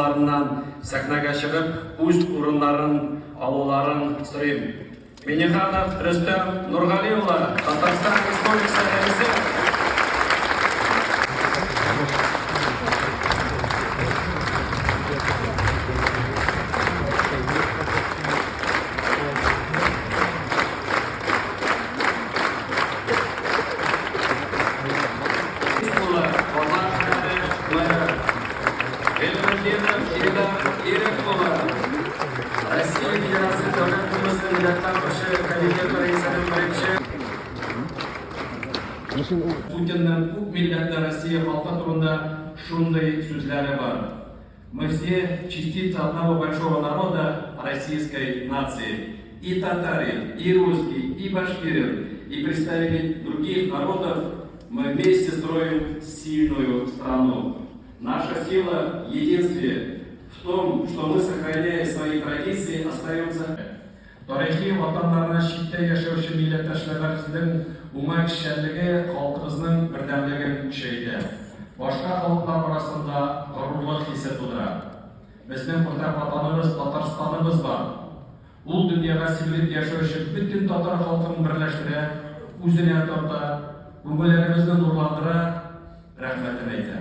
ведомстволарыннан сәхнәгә чыгып, үз урыннарын алуларын сорыйм. Миннеханов Рөстәм Нургали улы, Татарстан Республикасы Рәисе. Россия Федерация Дәүләт Думасы Милләтләр каршы комитеты рәисенең беренче Путинның күп милләтле Россия халкы турында шундый сүзләре бар. Мы все частица одного большого народа российской нации. И татарин, и русский, и башкирин, и представители других народов мы вместе строим сильную страну. Наша сила в единстве, в том, что мы, сохраняя свои традиции, остаемся... Тарихи ватаннарына читтә яшәүче милләттәшләребезнең уңай эшчәнлеге халкыбызның бердәмлеген көчәйтә, башка халыклар арасында горурлык хисе тудыра. Безнең уртак Ватаныбыз, Татарстаныбыз бар. Ул дөньяга сибелеп яшәүче бөтен татар халкын берләштерә, үзенә тарта, күңелләребезне нурландыра, рәхмәтен әйтә.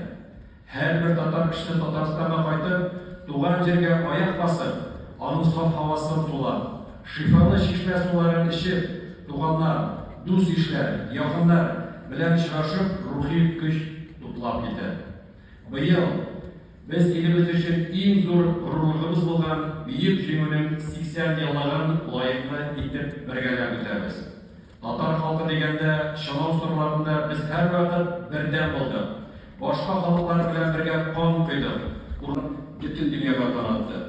Һәрбер татар кешесе Татарстанга кайтып, туган җиргә аяк басып, аның саф һавасын сулап, шифалы чишмә суларын эчеп, туганнар, дус-ишләр, якыннар белән очрашып, рухи көч туплап китә. Быел без илебез өчен иң зур горурлыгыбыз булган Бөек Җиңүнең 80 еллыгын лаеклы итеп бергәләп үтәбез. Татар халкы дигәндә, чынау сырларында без һәрвакыт бердәм булдык. Башка халыклар белән бергә кан койдык, урын бөтен дөньяга таратты.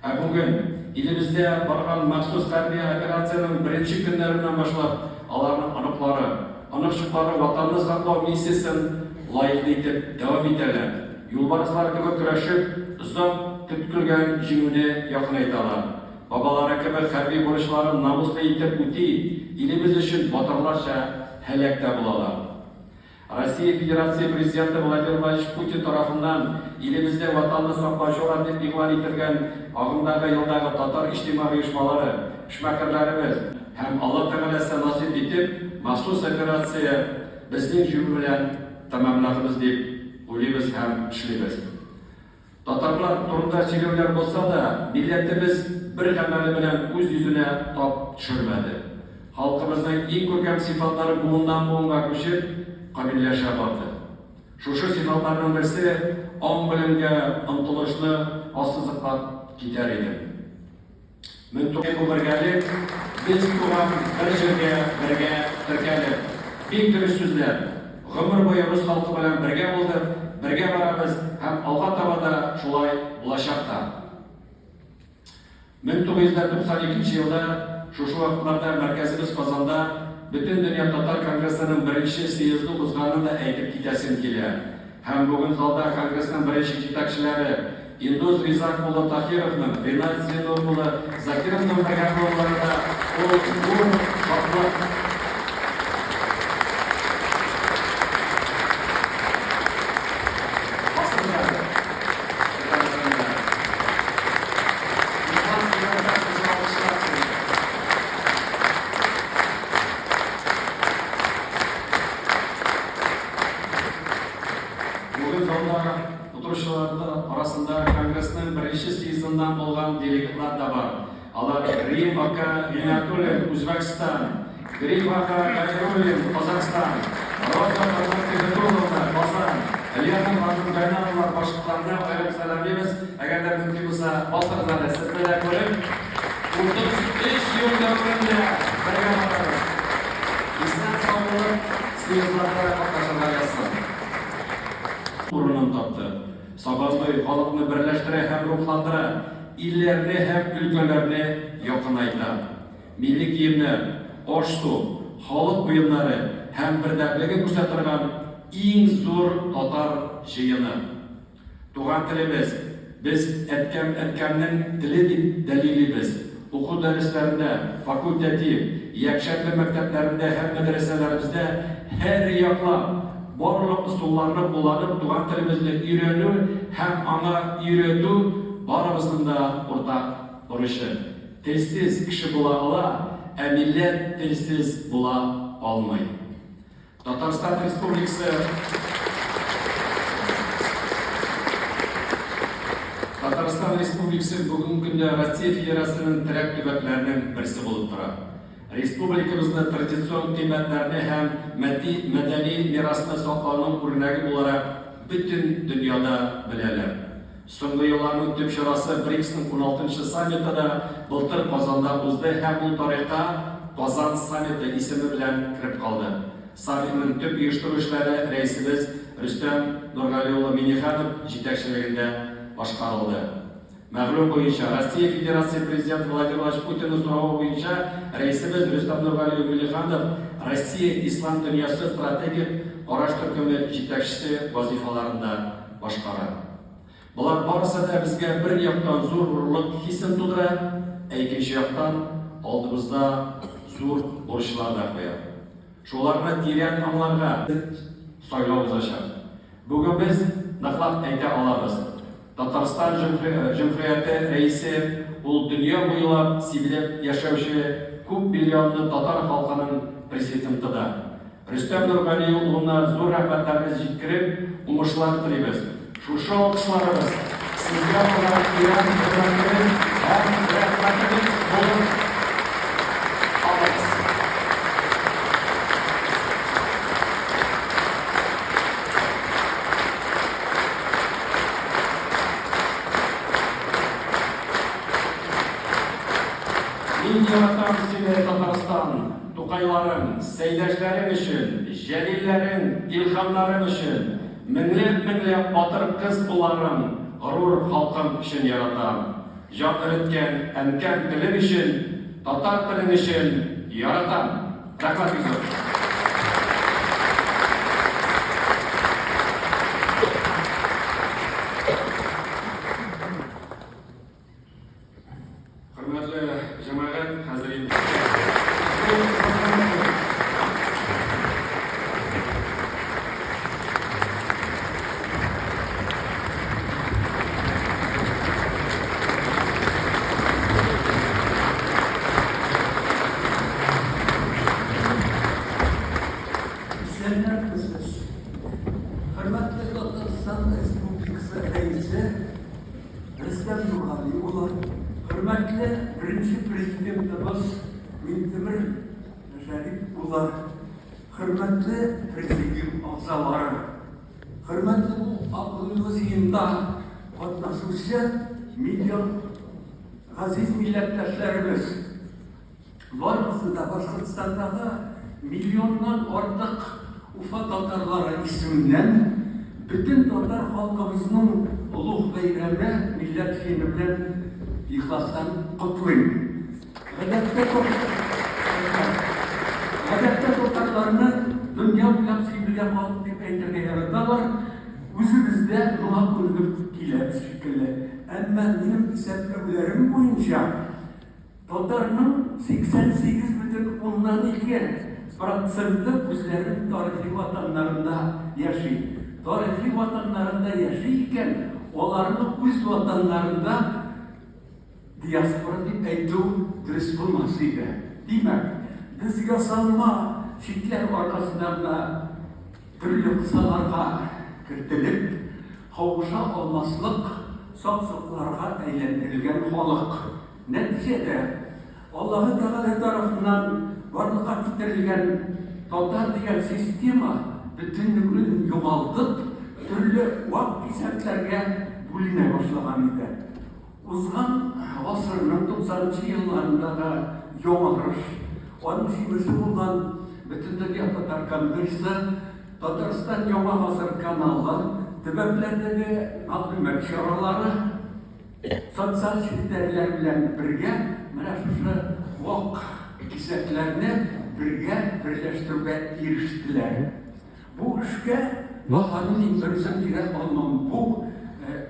Ә бүген, илебездә барган махсус хәрби операциянең беренче көннәреннән башлап, аларның оныклары, оныкчыклары Ватанны саклау миссиясен лаеклы итеп дәвам итәләр, юлбарыслар кебек көрәшеп, озак көткелгән җиңүне якынайталар. Бабалары кебек хәрби бурычларын намуслы итеп үти, илебез өчен батырларча һәлак тә булалар. Россия Федерация Президенты Владимир Владимирович Путин тарафыннан илебездә Ватанны саклаучылар дип игълан ителгән агымдагы елдагы татар иҗтимагый оешмалары, эшмәкәрләребез, Һәм Алла Тәгаләсе насыйп итеп, махсус операция безнең җиңү белән тәмамларбыз дип уйлыйбыз һәм эшлибез. Татарлар турында сөйләүләр булса да, милләтебез бер гамәле белән үз йөзенә тап төшермәде. Халкыбызның иң күркәм сыйфатлары буыннан-буынга күчеп, камилләшә барды. Шушы сыйфатларның берсе, аң-белемгә омтылышны ассызыклап китәр идем. Бу бергәлек, без туган бер җиргә бергә теркәлеп. Бик дөрес сүзләр. Гомер буе рус халкы белән бергә булдык, бергә барабыз һәм алга таба да шулай булачак та. 1992 елда шушы вакытларда мәркәзебез Казанда Бөтендөнья татар конгрессының беренче съезды узганын да әйтеп китәсем килә. Һәм бүген залда конгрессның беренче җитәкчеләре Индус Ризак улы Таһировның, Ринат Зиннур улы Закировның бергә булулары да ул зур шатлык. Асылда, Татарстанда узган съездда шушы алкышлар сезгә. Бүген залда утыручылар арасында Конгрессның беренче съездыннан булган делегатлар да бар. Алар Рим ака Минатуллин, Үзбәкстан, Гриф ака Гайруллин, Казахстан, Роза ханым Тибетулловна, Казан, Лена ханым Гайнановалар башлыкларына аерым сәламлибез. Әгәр дә мөмкин булса, басыгыз әле, сезне дә күреп. 33 ел дәверендә бергә барабыз. Исән-сау булып, Съездларда катнашырга язсын. Урынын тапты. Сабантуй халыкны берләштерә һәм рухландыра, илләрне һәм өлкәләрне якынайта. Милли киемнәр, аш-су, халык уеннары һәм бердәмлеген күрсәтә торган иң зур татар җыены. Туган телебез, без әткәм-әткәмнең теле дип дәлиллибез. Уку дәресләрендә, факультатив, якшәмбе мәктәпләрендә һәм мәдрәсәләребездә һәрьяклап. Барлык ысулларны кулланып туган телебезне өйрәнү һәм аңа өйрәтү барыбызның да уртак бурычы. Телсез кеше була ала, ә милләт телсез була алмый. Татарстан Республикасы Татарстан Республикасы бүгенге көндә Россия Федерациясенең терәк төбәкләренең берсе булып тора. Республикабызны традицион кыйммәтләрне һәм матди мәдәни мирасны саклауның үрнәге буларак бөтен дөньяда беләләр. Соңгы елларның төп чарасы БРИКСның уналтынчы саммиты да былтыр Казанда узды һәм ул тарихка Казан саммиты исеме белән кереп калды. Саммитның төп оештыру эшләре рәисебез Рөстәм Нургали улы Миңнеханов җитәкчелегендә башкарылды. Мәгълүм буенча, Россия Федерация Президенты Владимир Владимирович Путинның соравы буенча рәисебез Рөстәм Нургали улы Миңнеханов Россия, Ислам дөньясы стратегик караш төркеме җитәкчесе вазыйфаларын да башкара. Болар барысы да безгә бер яктан зур горурлык хисен тудыра, ә икенче яктан алдыбызда зур бурычлар да куя. Шуларны тирән аңларга сайлау узачак. Бүген без ныклап әйтә алабыз, Татарстан Җөмһүрияте Рәисе ул дөнья буйлап сибелеп яшәүче күп миллионлы татар халкының Президенты да. Рөстәм Нургали улына зур рәхмәтләребез җиткереп, уңышлар телибез. Шушы алкышларыбыз сезгә булган тирән хөрмәтебез һәм рәхмәтебез булып калыгыз. Мин яратам сине, Татарстан, Тукайларың, Сәйдәшләрең өчен, Җәлилләрең, Илһамнарың өчен, меңләп-меңләп батыр кыз-улларың, горур халкың өчен яратам. Җан эреткән әнкәм телең өчен, татар телең өчен яратам! Рәхмәт бик зур. Хөрмәтле җәмәгать, хәзер инде Исәннәрмесез! Хөрмәтле Татарстан Республикасы Рәисе Рөстәм Нургали улы, хөрмәтле беренче Президентыбыз Минтимер Шәрип улы, хөрмәтле Президиум әгъзалары, хөрмәтле бу абруйлы җыенда катнашучы миллион газиз милләттәшләребез! Барыгызны да Башкортстандагы миллионнан артык Уфа татарлары исеменнән бөтен татар халкыбызның олуг бәйрәме, Милләт җыены белән ихластан котлыйм. Гадәттә Гадәттә татарларны дөнья буйлап сибелгән халык дип әйтергә яраталар. Үзебез дә моңа күнегеп киләбез шикелле. Әмма минем исәпләүләрем буенча, Татарның 88,2 проценты үзләренең тарихи ватаннарында яши. Тарихи ватаннарында яши икән, аларны үз ватаннарында диаспора дип әйтү дөрес булмас иде. Димәк, без ясалма чикләр аркасында гына төрле кысаларга кертелеп, кавыша алмаслык сак-сокларга әйләндерелгән халык. Нәтиҗәдә, Аллаһы Тәгалә тарафыннан барлыкка китерелгән татар дигән система бөтенлеген югалтып, төрле вак кисәкләргә бүленә башлаган иде. Узган гасырның туксанынчы елларындагы яңарыш, аның җимеше булган Бөтендөнья татар конгрессы, Татарстан Яңа гасыр каналы, төбәкләрдәге мәгълүмат чаралары, Социаль челтәрләр белән бергә менә шушы вак кисәкләрне бергә берләштерүгә ирештеләр. Бу эшкә баһаны мин берүзем бирә алмам. Бу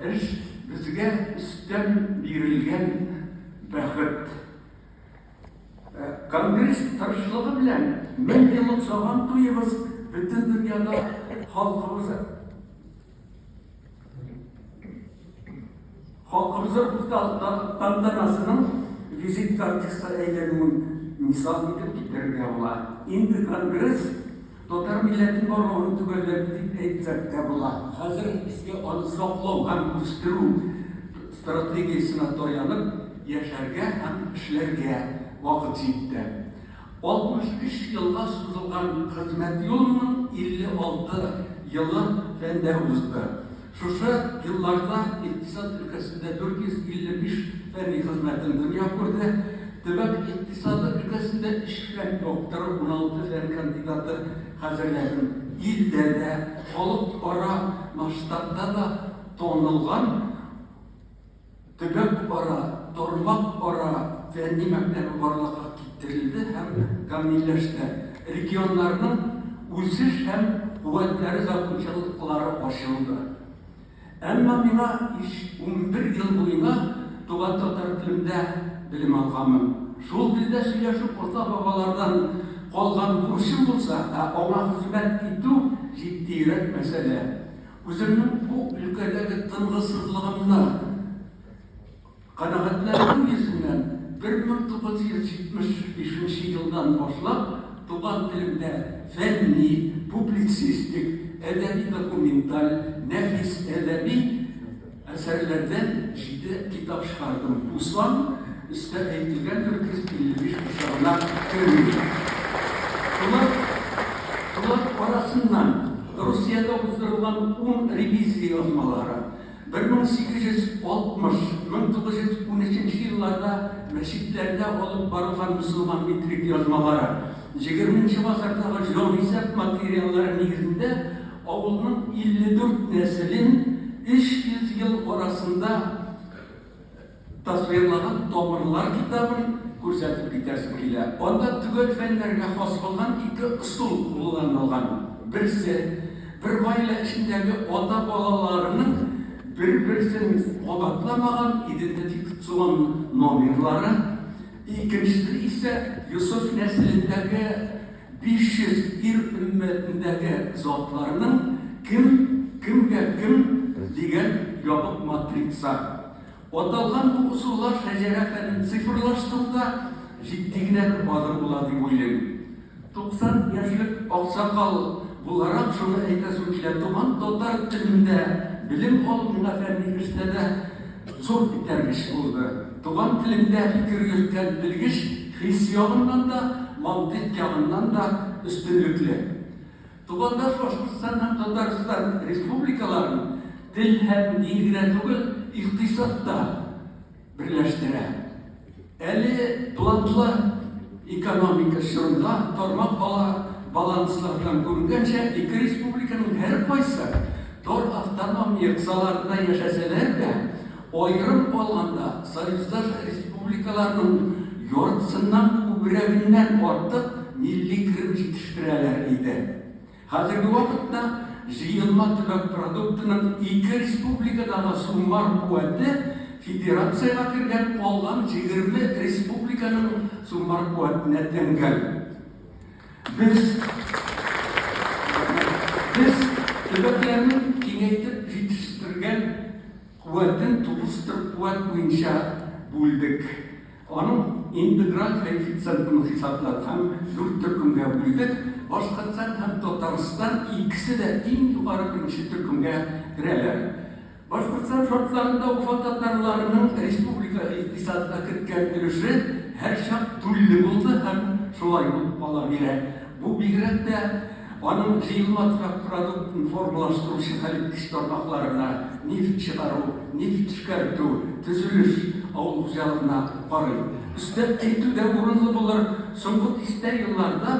эш безгә өстән бирелгән бәхет. Конгресс тырышлыгы белән 1000 еллык Сабан туебыз бөтен дөньяда халкыбыз Халкыбызның тантанасының визит карточкасы әйләнүен мисал итеп китерергә була. Инде конгресс татар милләтен барлавын төгәлләде дип әйтсәк тә була. Хәзер безгә аны саклау һәм үстерү стратегиясенә таянып яшәргә һәм эшләргә вакыт җитте. 63 елга сузылган хезмәт юлымның 56 елы фәндә узды. Шушы елларда икътисад өлкәсендә 455 фәнни хезмәтем дөнья күрде. Төбәк икътисады өлкәсендә өч фән докторы, 16 фән кандидаты хәзерләдем. Илдә дә, халыкара масштабта да танылган Төбәкара, тармакара фәнни мәктәбе барлыкка китерелде һәм камилләште. Регионнарның үсеш һәм куәтләре закончалыклары ачылды. Әмма миңа ич 11 ел буена туган татар телемдә белем алганмын. Шул телдә сөйләшү ата-бабалардан калган бурычым булса, ә аңа хезмәт итү җитдиерәк мәсьәлә. Үземнең бу өлкәдәге тынгысызлыгымны канәгатьләндерү йөзеннән 1975 нче елдан башлап туган телемдә фәнни, публицистик, әдәби-документаль, нәфис-әдәби Әсәрләрдән җиде китап чыгардым. Бу сан өстә әйтелгән 455 хисабына керми. Шулар, шулар арасыннан Русиядә уздырылган ун ревизия язмалары, 1860, 1913 елларда мәчетләрдә алып барылган мөселман метрик язмалары, егерменче гасырдагы җанисәп материаллары нигезендә Авылның 54 нәселен 300 ел арасында тасвирлаган Тамырлар китабын күрсәтеп китәсем килә. Анда төгәл фәннәргә хас булган ике ысул кулланылган. Берсе, бер гаилә эчендәге ата балаларының бер-берсен кабатламаган идентификацион номерлары, икенчесе исә Йосыф нәселендәге 500 ир өммәтендәге затларның кем, кемгә кем дигән ябык матрица. Аталган бу ысуллар шәҗәрә фәнен цифрлаштыруда җитди генә бер адым була дип уйлыйм. 90 яшьлек аксакал буларак шуны әйтәсем килә, туган татар телендә белем алу миңа фәнни эштә дә зур этәргеч булды. Туган телендә фикер йөрткән белгеч хис ягыннан да, мантыйк ягыннан да өстенлекле. Тугандаш Башкортстан һәм Татарстан республикаларын тел һәм дин генә түгел, икътисад та берләштерә. Әле планлы экономика чорында тармак ала баланслардан күренгәнчә, ике республиканың һәркайсы тар автономия кысаларында яшәсәләр дә, аерым алганда, союздаш республикаларның яртысыннан күбрәгеннән артык милли керем җитештерәләр иде. Хәзерге вакытта җыелма төбәк продуктының ике республикадагы суммар куәте федерациягә кергән калган 20 республиканың суммар куәтенә тәңгәл. Без без төбәкләрнең киңәйтеп җитештергән куәтен тугыз төр куәт буенча бүлдек. Аның интеграль коэффициентын хисапладык һәм дүрт төркемгә бүлдек. Башкортстан һәм Татарстан икесе дә иң югары беренче төркемгә керәләр. Башкортстан шартларында Уфа татарларының республика икътисадына керткән өлеше һәрчак түлле булды һәм шулай булып кала бирә. Бу бигрәк тә аның җыелма торак продуктын формалаштыручы хәлиткеч тармакларына, нефть чыгару, нефть эшкәртү, төзелеш, авыл хуҗалыгына карый. Өстәп әйтү дә урынлы булыр, соңгы дистә елларда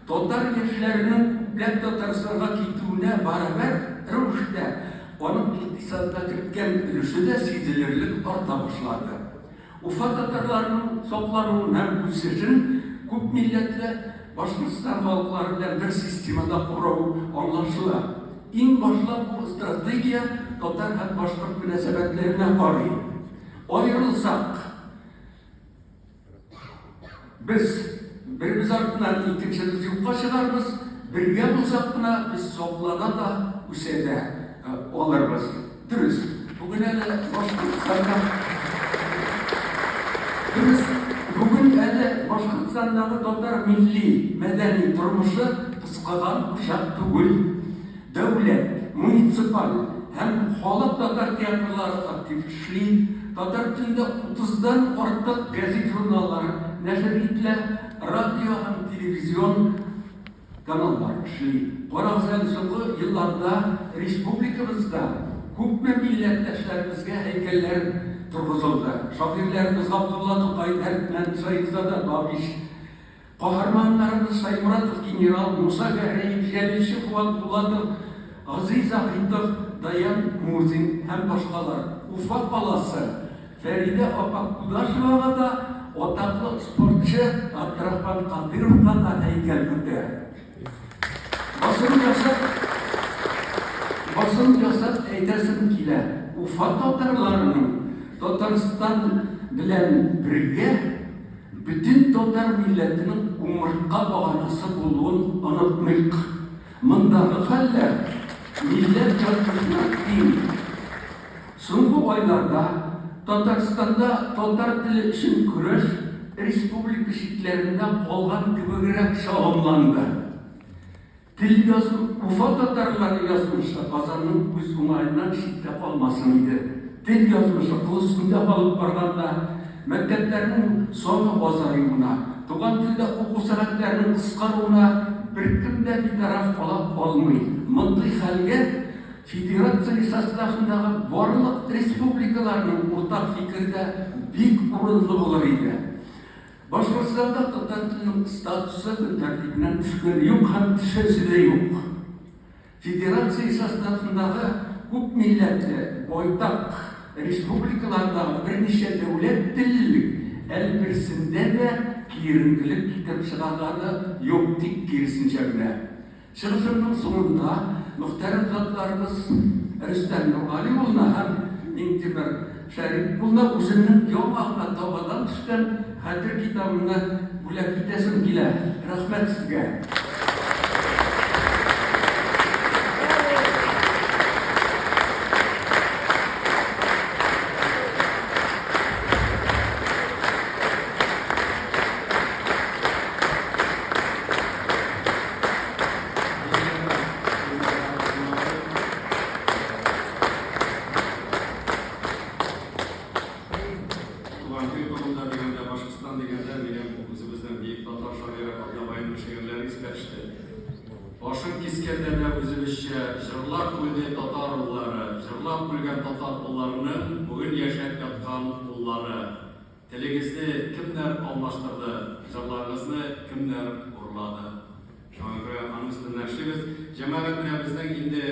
татар яшьләренең күпләп Татарстанга китүенә барабәр рәвештә аның икътисадына керткән өлеше дә сизелерлек арта башлады. Уфа татарларының саклануын һәм үсешен күпмилләтле Башкортстан халыклары белән бер системада карау аңлашыла. Иң башлап бу стратегия татар һәм башкорт мөнәсәбәтләренә карый. Аерылсак, без беребез артыннан икенчебез юкка чыгарбыз, Бергә булсак кына без саклана да, үсә дә алырбыз. Дөрес, бүген әле Башкортстанда Дөрес, бүген әле Башкортстандагы татар милли мәдәни тормышы пыскыган учак түгел. Дәүләт, муниципаль һәм халык татар театрлары актив эшли, татар телендә утыздан артык гәзит-журналлар нәшер ителә, радио һәм телевизион каналлар эшли. Карагыз әле, соңгы елларда республикабызда күпме милләттәшләребезгә һәйкәлләр торгызылды. Шагыйрьләребез Габдулла Тукай, Дәрдмәнд, Саидзада Бабич, Каһарманнарыбыз Шайморатов генерал, Муса Гәрәев, Җәлилче Фуат Булатов, Гази Заһитов, Даян Мурзин һәм башкалар. Уфа каласы Фәридә апа Кудашевага да, атаклы спортчы Абдрахман Кадыйровка да һәйкәл көтә. Басым ясап, басым ясап әйтәсем килә, Уфа татарларының Татарстан белән бергә бөтен татар милләтенең умыртка баганасы булуын онытмыйк. Мондагы хәлләр милләт язмышына тиң. Соңгы айларда Татарстанда татар теле өчен көрәш республика чикләрендә калган кебегрәк чалымланды. Тел язу Уфа татарлары язмышы Казанның үз уңаеннан читтә калмасын иде. Тел язмышы кыл өстендә калып барганда, мәктәпләрнең саны азаюына, туган телдә уку сәгатьләренең кыскаруына беркем дә битараф кала алмый. Мондый хәлгә Федерация составындагы барлык республикаларның уртак фикере дә бик урынлы булыр иде. Башкортстанда татар теленең статусы көн тәртибеннән төшкәне юк һәм төшәсе дә юк. Федерация составындагы күп милләтле, байтак республикалардагы берничә дәүләт теллелек әле берсендә дә киеренкелек китереп чыгарганы юк, тик киресенчә генә. Чыгышымның соңында мөхтәрәм затларыбыз Рөстәм Нургали улына һәм Миңтимер Шәрип улына үземнең яңа гына табадан төшкән Хәтер китабымны бүләк итәсем килә. Рәхмәт сезгә! Туган тел турында дигәндә, Башкортстан дигәндә, минем үзебезнең бөек татар шагыйре Атнабайның шигырьләре искә төште. Башын кискәндә дә үзебезчә җырлап үлде татар уллары, җырлап үлгән татар улларының бүген яшәп яткан уллары. Телегезне кемнәр алмаштырды, җырларыгызны кемнәр урлады? Шуңа күрә аның өстендә эшлибез. Җәмәгать, менә безнең инде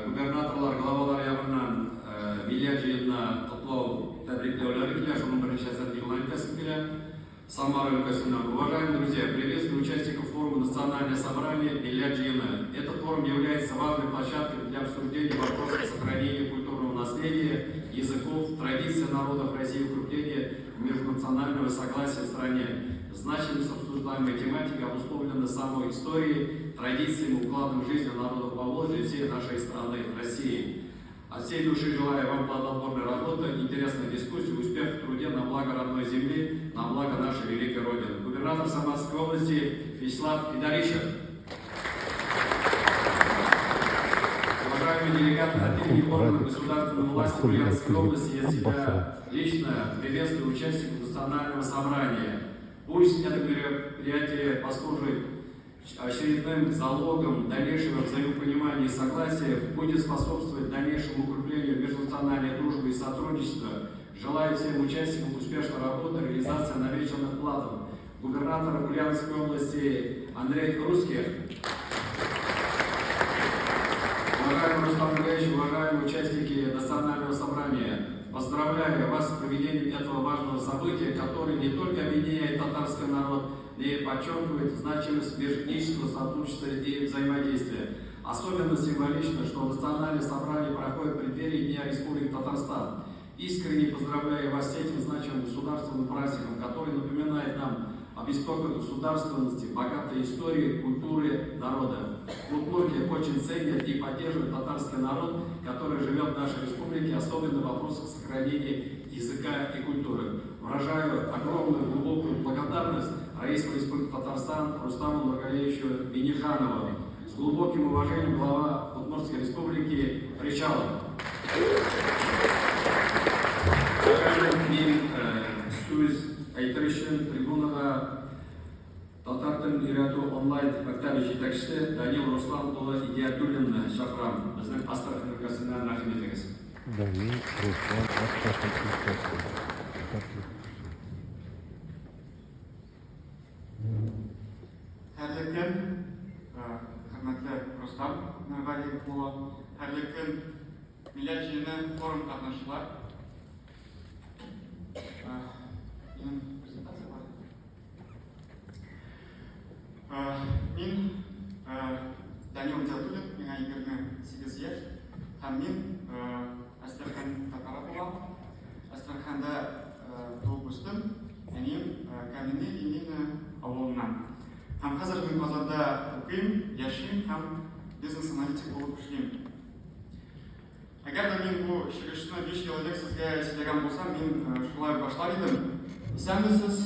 губернаторлар, главалар ягыннан Милләт җыенына котлау, тәбрикләүләре килә, шуның берничәсен игълан итәсем килә. Самара өлкәсеннән. Уважаемые друзья, приветствую участников форума «Национальное собрание Милләт җыены». Этот форум является важной площадкой для обсуждения вопросов сохранения культурного наследия, языков, традиций народов России, укрепления межнационального согласия в стране. Значимость обсуждаемой тематики обусловлена самой историей, традициями, укладом жизни народов Поволжья и всей нашей страны, России. От всей души желаю вам плодотворной работы, интересной дискуссии, успехов в труде на благо родной земли, на благо нашей великой Родины. Губернатор Самарской области Вячеслав Федорищев. Уважаемые делегаты от имени органов государственной власти Ульяновской области, я себя лично приветствую участников национального собрания. Пусть это мероприятие послужит очередным залогом дальнейшего взаимопонимания и согласия, будет способствовать дальнейшему укреплению межнациональной дружбы и сотрудничества. Желаю всем участникам успешной работы, реализации намеченных планов. Губернатор Ульяновской области Андрей Русских. Уважаемый Рустам Нургалиевич, уважаемые участники Национального собрания, поздравляю вас с проведением этого важного события, которое не только объединяет татарский народ, но и подчеркивает значимость межэтнического сотрудничества и взаимодействия. Особенно символично, что Национальное собрание проходит в преддверии Дня Республики Татарстан. Искренне поздравляю вас с этим значимым государственным праздником, который напоминает нам Об истоках государственности, богатой истории, культуры народа. Удмуртия очень ценит и поддерживает татарский народ, который живет в нашей республике, особенно в вопросах сохранения языка и культуры. Выражаю огромную глубокую благодарность Раису Республики Татарстан Рустаму Нургалиевичу Минниханову. С глубоким уважением глава Удмуртской республики Речалов. Мин сүз әйтер өчен трибунага татар телен өйрәтү онлайн мәктәбе җитәкчесе Данил Руслан улы Идиятуллинны чакырам. Безнең Астрахань өлкәсеннән рәхим итегез. Данил Руслан Астрахань өлкәсе. Татар теле. Хәерле көн, хөрмәтле Рустам Нургали улы. Хәерле көн, Милләт җыены форум катнашчылар. Минем презентация бар. Мин Данил Идиатуллин, миңа 28 яшь һәм мин Әстерхан татары булам. Әстерханда туып үстем. Әнием Каменный Ленина авылыннан. Һәм хәзер мин Казанда укыйм, яшим һәм бизнес-аналитик булып эшлим. Әгәр дә мин бу чыгышны 5 ел элек сезгә сөйләгән булсам, мин шулай башлар идем. Исәнмесез,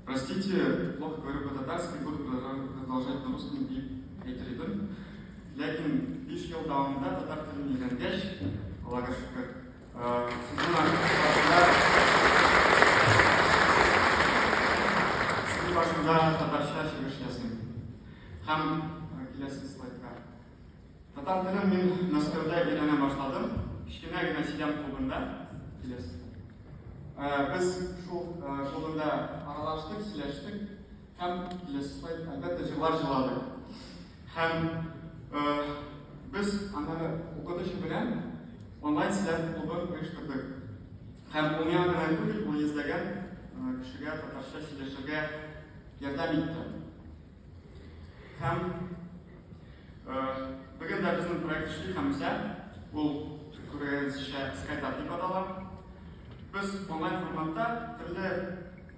простите, плохо говорю по-татарски, буду продолжать на русском дип әйтер идем. Ләкин 5 ел дәвамында татар телен өйрәнгәч, Аллага шөкер, сезнең башында сезнең башында татарча чыгыш ясыйм. Һәм киләсе слайдка. Татар телен мин Мәскәүдә өйрәнә башладым. Кечкенә генә сөйләм клубында. Киләсе. Без шул клубында аралаштык, сөйләштек һәм киләсе слайд, әлбәттә, җырлар җырладык. Һәм без аннары укытучы белән онлайн сөйләм клубын оештырдык. Һәм ул миңа гына түгел, ул йөзләгән кешегә татарча сөйләшергә ярдәм итте. Һәм бүген дә безнең проект эшли һәм үсә. Ул күргәнегезчә SkyTab дип атала. Без онлайн форматта төрле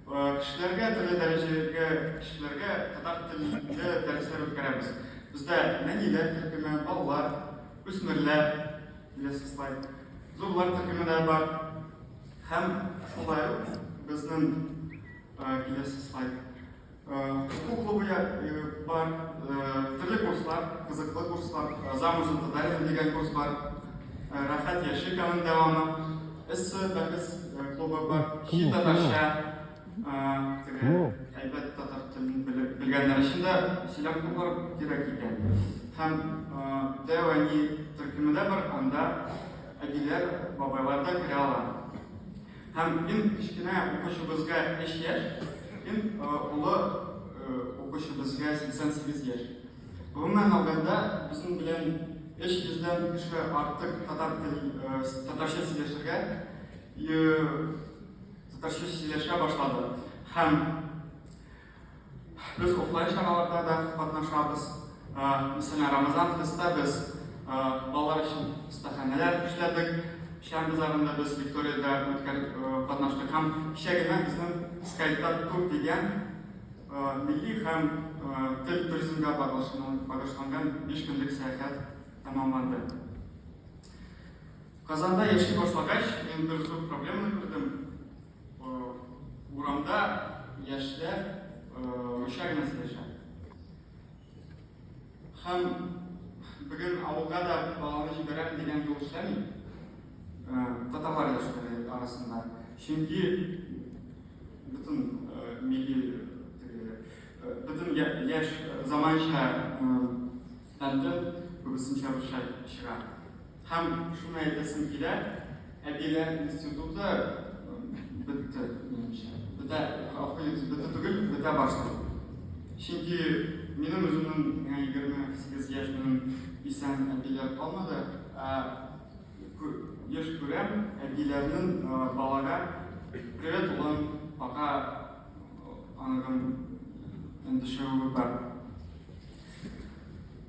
кешеләргә, төрле дәрәҗәгә кешеләргә татар телендә дәресләр үткәрәбез. Бездә нәниләр төркеме, балалар, үсмерләр, киләсе слайд, зурлар төркеме дә бар. Һәм шулай ук безнең киләсе слайд Уку клубы бар, төрле курслар, кызыклы курслар, Замуж за татарина дигән курс бар, Рәхәт яшик аның дәвамы, Эссе бәхәс клубы бар, Чи татарча, теге әйбәт татар телен белгәннәр өчен дә сөйләм клублары кирәк икән. Һәм Дәү әни төркеме дә бар, анда әбиләр, бабайлар да керә ала. Һәм иң кечкенә укучыбызга 3 яшь, иң олы укучыбызга 88 яшь. Гомумән алганда, безнең белән 300 дән кеше артык татар тел, татарча сөйләшергә, татарча сөйләшә башлады. Һәм Без офлайн чараларда да катнашабыз. Мәсәлән, Рамазан фестта без балалар өчен остаханәләр эшләдек. Печән базарында без викториядә үткәр катнаштык һәм кичә генә безнең Скайта тур дигән милли һәм тел туризмга багышланган 5 көнлек сәяхәт тәмамланды. Казанда яши башлагач, мин бер зур проблеманы күрдем. Урамда яшьләр русча гына сөйләшә. Һәм бүген авылга да баланы җибәрәм дигән юл эшләми. Татарлар яшьләре арасында. Чөнки бөтен милли бөтен яшь заманча контент күбесенчә русча чыга. Һәм шуны әйтәсем килә, әбиләр институты бетте, минемчә. Бетә, гафу итегез, бетте түгел, бетә башлый. Чөнки минем үземнең миңа 28 яшь, минем исән әбиләр калмады. Ә еш күрәм, әбиләрнең балага привет, улым, пока оныгым эндәшүе бар.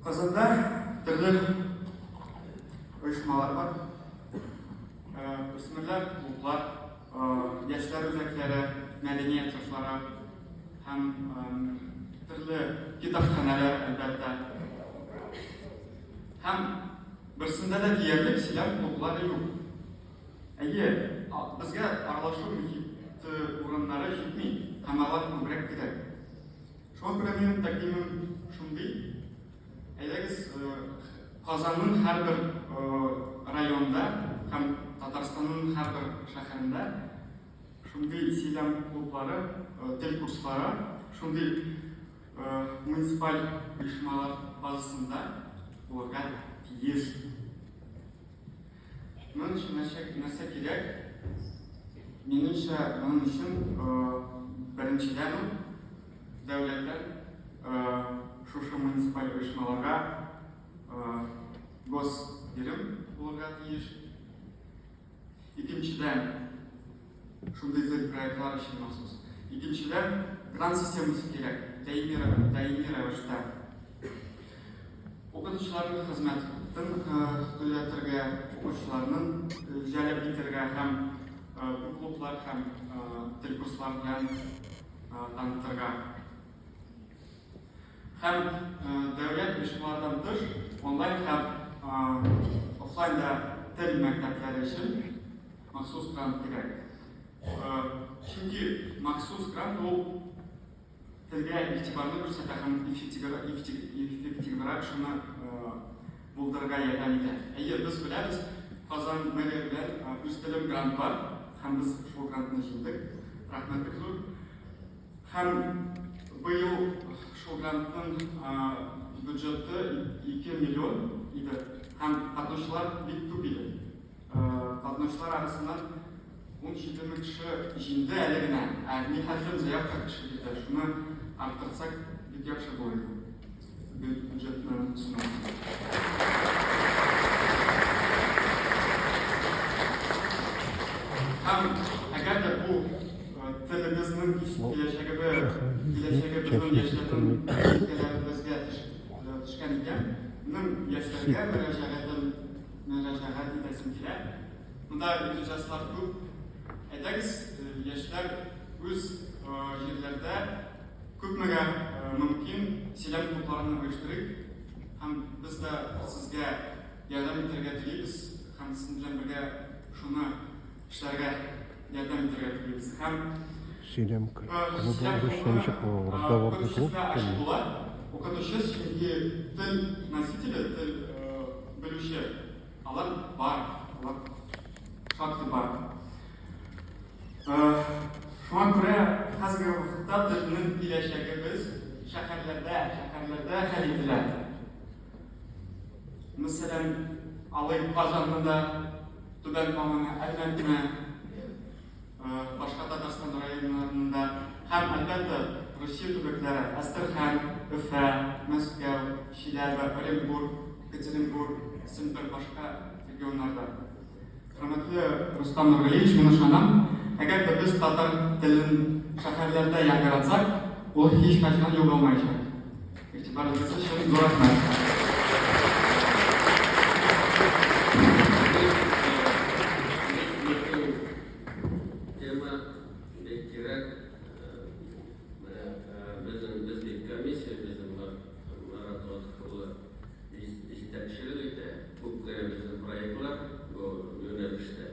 Казанда төрле оешмалар бар. Үсмерләр клублар, яшьләр үзәкләре, мәдәният йортлары. һәм төрле китапханәләр, әлбәттә. Һәм берсендә дә диярлек сөйләм клублары юк. Әйе, безгә аралашу мөхите урыннары җитми һәм алар күбрәк кирәк. Шуңа күрә минем тәкъдимем шундый, әйдәгез, Казанның һәрбер районында һәм Татарстанның һәрбер шәһәрендә шундый сөйләм клублары, тел курслары, шундый муниципаль оешмалар базасында булырга тиеш. Моның өчен нәрсә, нәрсә кирәк? Минемчә, моның өчен беренчедән үк дәүләттән шушы муниципаль оешмаларга госбирем булырга тиеш. Икенчедән, шундый зур проектлар өчен махсус. Икенчедән, грант системасы кирәк, даими, даими рәвештә. Укытучыларның хезмәтен түләтергә, укучыларның җәлеп итәргә һәм бу клублар һәм тел курслар белән танытырга. Һәм дәүләт оешмалардан тыш, онлайн һәм офлайнда тел мәктәпләре өчен махсус грант кирәк. Чөнки махсус грант ул телгә игътибарны күрсәтә һәм эффективрак шуны булдырырга ярдәм итә. Әйе, без беләбез, Казан мэрия белән Үз телем грант бар һәм без шул грантны җиңдек. Рәхмәт бик зур. Һәм быел шул грантның бюджеты 2 миллион иде һәм катнашучылар бик күп иде. Катнашучылар арасыннан 17 мең кеше җиңде әле генә, ә нихәтлем заявка кеше бирде, шуны арттырсак бик яхшы булыр иде. Бюджетны суммасын. Һәм әгәр дә бу телебезнең киләчәге киләчәге безнең яшьләрнең җилкәләребезгә төшкән икән, минем яшьләргә мөрәҗәгатем мөрәҗәгать итәсем килә. Монда энтузиастлар күп. Әйдәгез, яшьләр үз җирләрдә күпмегә мөмкин сөйләм клубларын оештырыйк һәм без дә сезгә ярдәм итәргә телибез һәм сезнең белән бергә шуны эшләргә ярдәм итәргә телибез. Һәм Сөйләм клубы урысча ничек була? Разговорный клуб була. Укытучы, чөнки тел носителе, тел белүче Алар бар, алар шактый бар. Шуңа күрә хәзерге вакытта безнең киләчәгебез шәһәрләрдә, шәһәрләрдә хәл ителә. Мәсәлән, алыйк Казанны да, Түбән Каманы, Әлмәтне, башка Татарстан районнарында һәм, әлбәттә, Русия төбәкләре, Әстерхан, Өфә, Мәскәү, Чиләбе, Оренбург, Екатеринбург, Сембер, башка регионнарда. Хөрмәтле Рустам Нургалиевич, мин ышанам, әгәр дә без татар телен шәһәрләрдә яңгыратсак, ул һичкайчан югалмаячак. Игътибарыгыз өчен зур рәхмәт. Тема бик кирәк. Менә безнең без бит комиссия, безнең Марат Латыф улы җитәкчелек итә. Күп кенә безнең проектлар бу юнәлештә.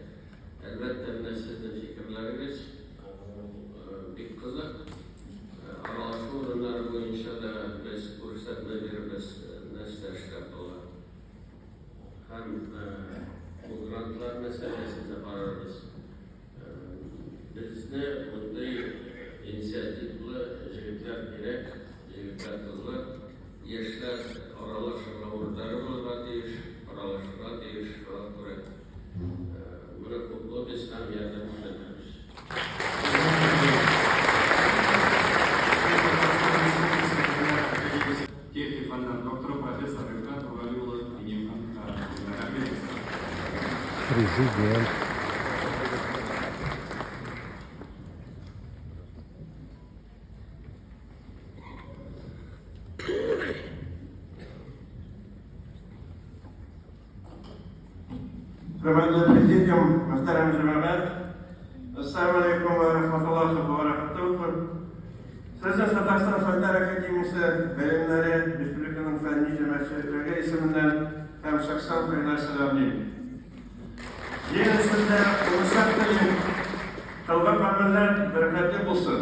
Әлбәттә, менә сезнең фикерләрегез бик кызык. Аралашу урыннары буенча да без күрсәтмә бирербез, нәрсә эшләп була. Һәм бу грантлар мәсьәләсен дә карарбыз. Безне мондый инициативлы җегетләр кирәк, җегетләр, кызлар. Яшьләр аралашырга урыннары булырга тиеш, аралашырга тиеш, шуңа күрә моны хуплыйбыз һәм ярдәм күрсәтәбез. Техник фәннәр докторы, профессор Рифкать Нургали улы Миннеханов. Президент. Хөрмәтле президиум, мөхтәрәм җәмәгать, Ассаламу алейкум ва рахматуллахи ва баракатуху. Сезне Татарстан Фәннәр академиясе галимнәре, республиканың фәнни җәмәгатьчелеге исеменнән һәм шәхсән кайнар сәламлим. Җир өстендә уңышлар телим, кылган гамәлләр бәрәкәтле булсын.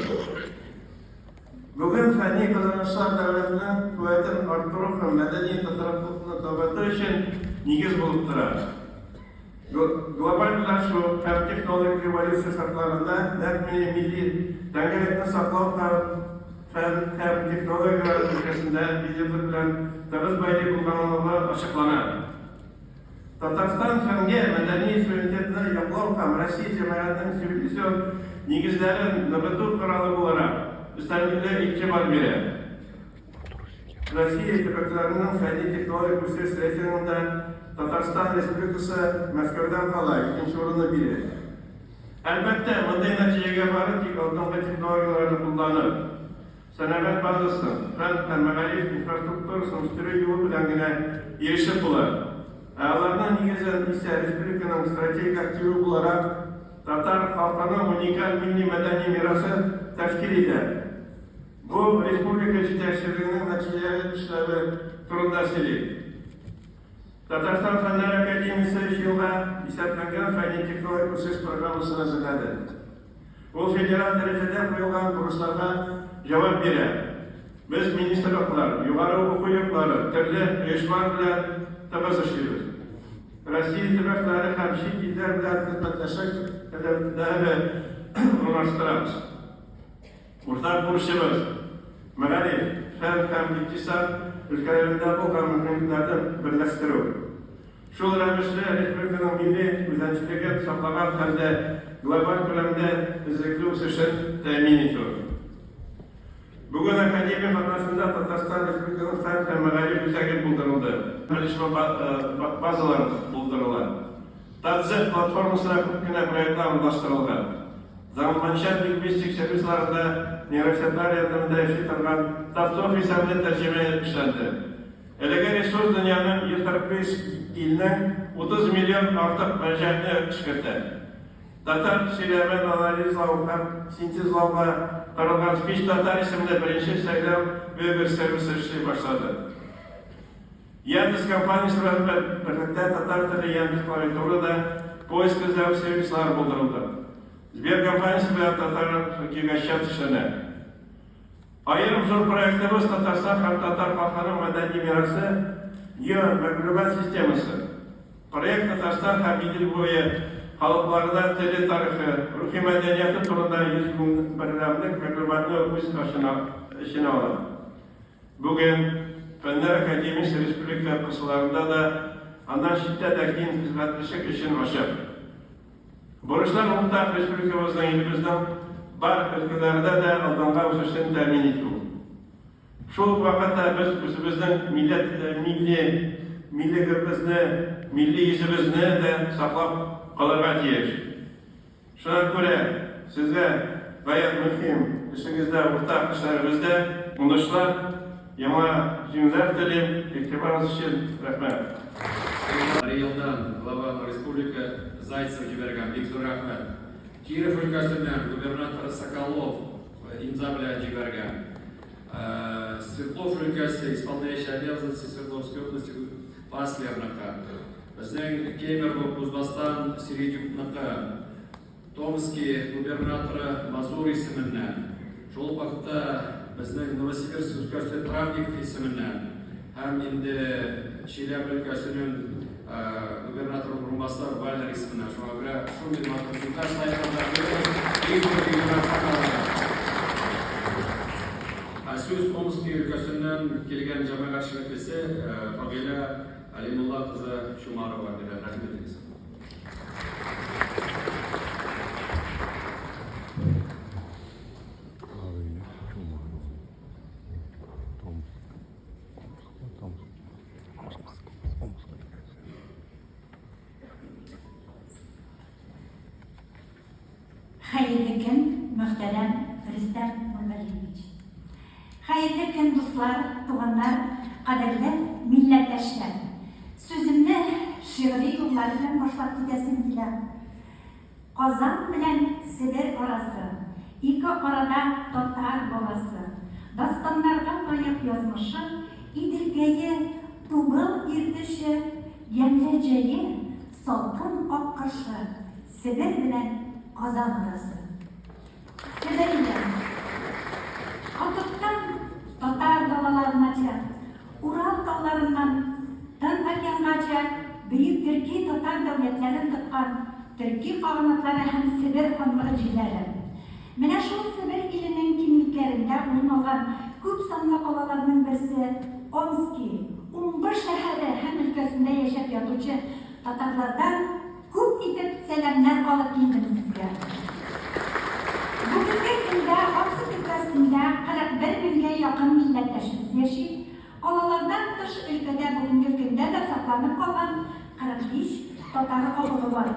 Бүген фәнни казанышлар дәүләтнең куәтен арттыру һәм мәдәни тотрыклыкны ныгыту өчен нигез булып тора. Глобальлашу һәм технологик революция шартларында нәкъ менә милли тәңгәллекне саклау һәм фән һәм технологияләр өлкәсендә лидерлык белән тыгыз бәйле булганлыгы ачыклана. Татарстан фәнгә мәдәни суверенитетны яклау һәм Россия җәмәгатенең цивилизацион нигезләрен ныгыту коралы буларак өстенлекле игътибар бирә. Россия төбәкләренең фәнни-технологик үсеш рейтингында Татарстан Республикасы Мәскәүдән кала икенче урынны били. Әлбәттә, мондый нәтиҗәгә бары тик алдынгы технологияләрне кулланып, сәнәгать базасын, фән һәм мәгариф инфраструктурасын үстерү юлы белән генә ирешеп була. Ә аларның нигезен исә республиканың стратегик активы буларак татар халкының уникаль милли-мәдәни мирасы тәшкил итә. Бу республика җитәкчелегенең нәтиҗәле эшләве турында сөйли. Татарстан Фәннәр академиясе өч елга исәпләнгән фәнни-технологик үсеш программасын әзерләде. Ул федераль дәрәҗәдә куелган бурычларга җавап бирә. Без министрлыклар, югары уку йортлары, төрле оешмалар белән тыгыз эшлибез. Россия төбәкләре һәм чит илләр белән хезмәттәшлек элемтәләре урнаштырабыз. Уртак бурычыбыз, мәгариф, фән һәм икътисад өлкәләрендә булган мөмкинлекләрне берләштерү. Шул рәвешле республиканың милли үзәнчелеген саклаган хәлдә глобаль күләмдә эзлекле үсешен тәэмин итү. Бүген академия катнашында Татарстан Республикасының фән һәм мәгариф үзәге булдырылды. Белешмә базалар булдырыла. ТАТЗ платформасына күп кенә проектлар урнаштырылган. Заманча лингвистик сервисларында нейросетьлар ярдәмендә эшли торган ТАТСОФ исемле тәрҗемә эшләнде. Әлеге ресурс дөньяның 145 илнең 30 миллион артык мөрәҗәгатьне эшкәртә. Татар сөйләмен анализлау һәм синтезлауга корылган Speech Tatar исемле беренче сәйләү вебер-сервисы эшли башлады. Яндекс компаниясе белән берлектә татар теле Яндекс клавиатурада поиск эзләү сервислары булдырылды. Сбер компаниясе белән татар гигачат эшләнә. Аерым зур проектыбыз Татарстан һәм татар халкының мәдәни мирасы геомәгълүмат системасы. Проект Татарстан һәм Идел буе халыкларына теле тарихы, рухи мәдәнияте турында 100 мең бердәмлек мәгълүматны үз эченә ала. Бүген Фәннәр академиясе республика кысаларында да, аннан читтә дә киң хезмәттәшлек өчен ачык. Бурычлар уртак, республикабызның, илебезнең бар өлкәләрендә дә алдынгы үсешен тәэмин итү. Шул ук вакытта без үзебезнең милләт, милли миллегебезне, милли йөзебезне дә саклап калырга тиеш. Шуңа күрә сезгә гаять мөһим эшегездә, уртак эшләребездә уңышлар, яңа җиңүләр телим. Игътибарыгыз өчен рәхмәт. Мари Элдан, глава республика Зайцев җибәргән, бик зур рәхмәт. Киров өлкәсеннән губернатор Соколов имза белән җибәргән. Свердлов өлкәсе, исполняющий обязанности Свердловской области Паслерныкы. Безнең Кемерово, Кузбасстан Середюкныкы, Томски губернаторы Мазур исеменнән, шул ук вакытта безнең Новосибирск өлкәсе Травников исеменнән һәм инде Чиләбе өлкәсенең губернаторы урынбасары Вальнер исеменнән. Шуңа күрә шундый матур сүзләр сайтында күрәбез. Бик зур рәхмәт аларга. Ә сүз Омски өлкәсеннән килгән җәмәгать эшлеклесе Фагыйлә Алимулла кызы Чумарова бирә. Рәхим итегез. Фагыйлә Чумарова. Томск. Томск. Томск. Омск өлкәсе. Хәерле көн, мөхтәрәм Рөстәм Нургалиевич! Хәерле көн, дуслар, туганнар, кадерле милләттәшләр! Сүземне шигъри юллар белән башлап китәсем килә. Казан белән Себер арасы, ике арада татар баласы. Дастаннарга лаек язмышы, Иделкәе, Тубыл Иртеше, Ямьле җәе, салкын ак кышы, Себер белән Казан арасы. Себер иле. Котыптан татар далаларынача, Урал тауларыннан Тын океангача бөек төрки татар дәүләтләрен тоткан төрки каганатлары һәм Себер ханлыгы җирләре. Менә шул Себер иленең киңлекләрендә урын алган күп санлы калаларның берсе Омски, Умбы шәһәре һәм өлкәсендә яшәп ятучы татарлардан Күп итеп сәламнәр алып килдем сезгә. Бүгенге көндә Омск өлкәсендә 41 меңгә якын милләттәшебез яши. Калалардан тыш өлкәдә бүгенге көндә дә сакланып калган 45 татар авылы бар.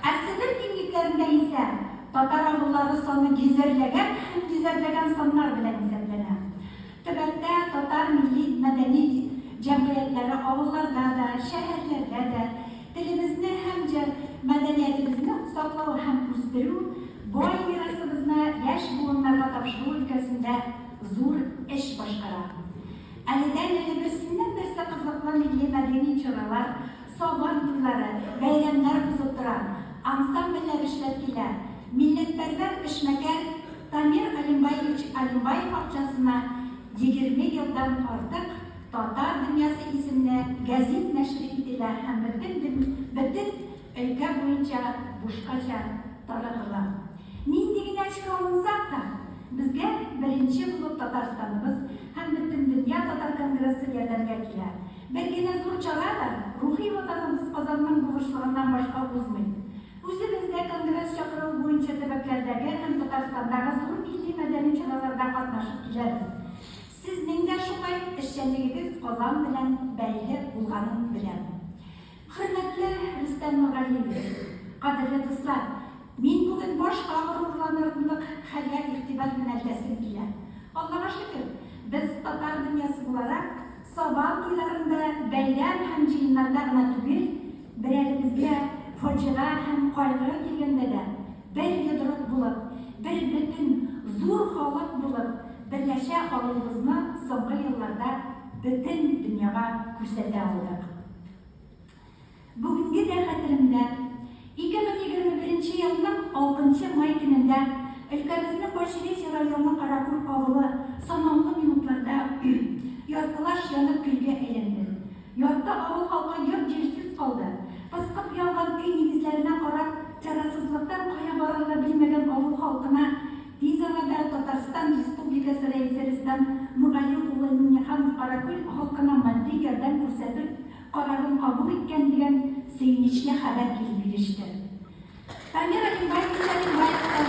Ә Себер киңлекләрендә исә татар авыллары саны йөзәрләгән һәм йөзәрләгән саннар белән исәпләнә. Төбәктә татар милли-мәдәни җәмгыятьләре авылларда да, шәһәрләрдә дә телебезне һәм мәдәниятебезне саклау һәм үстерү, бай мирасыбызны яшь буыннарга тапшыру өлкәсендә зур эш башкара. Әледән-әле берсеннән-берсе кызыклы милли-мәдәни чаралар, Сабан туйлары, бәйрәмнәр узып тора, ансамбльләр эшләп килә. Милләтпәрвәр эшмәкәр Тамир Алимбаевич Алимбаев акчасына 20 елдан артык Татар дөньясы исемле гәзит нәшер ителә һәм бөтен бөтен өлкә буенча бушкача таратыла. Нинди генә эшкә алынсак та, безгә беренче булып Татарстаныбыз һәм Бөтендөнья татар конгрессы ярдәмгә килә. Бер генә зур чара да рухи ватаныбыз Казанның булышлыгыннан башка узмый. Үзебез дә конгресс чакыруы буенча төбәкләрдәге һәм Татарстандагы зур милли-мәдәни чараларда катнашып киләбез. Сезнең дә шулай эшчәнлегегез Казан белән бәйле булганын беләм. Хөрмәтле Рөстәм Нургалиевич, кадерле дуслар, мин бүген башка горурланырлык хәлгә игътибар юнәлтәсем килә. Аллага шөкер, без, татар дөньясы буларак, Сабан туйларында, бәйрәм һәм җыеннарда гына түгел, берәребезгә фаҗига һәм кайгы килгәндә дә, бер йодрык булып, бер бөтен, зур халык булып берләшә алуыбызны соңгы елларда бөтен дөньяга күрсәтә алдык. Бүгенге дә хәтеремдә, 2021 нче елның алтынчы май көнендә өлкәбезнең Баширечье районы Каракүл авылы санаулы минутларда яртылаш янып көлгә әйләнде. Ярты авыл халкы йорт-җирсез калды. Пыскып янган өй нигезләренә карап, чарасызлыктан кая барырга белмәгән авыл халкына тиз арада Татарстан Республикасы Рәисе Рөстәм Нургали улы Миңнеханов Каракүл халкына матди ярдәм күрсәтү карарын кабул иткән дигән сөенечле хәбәр килеп иреште. Дамир Алимбаевич Алимбаевтан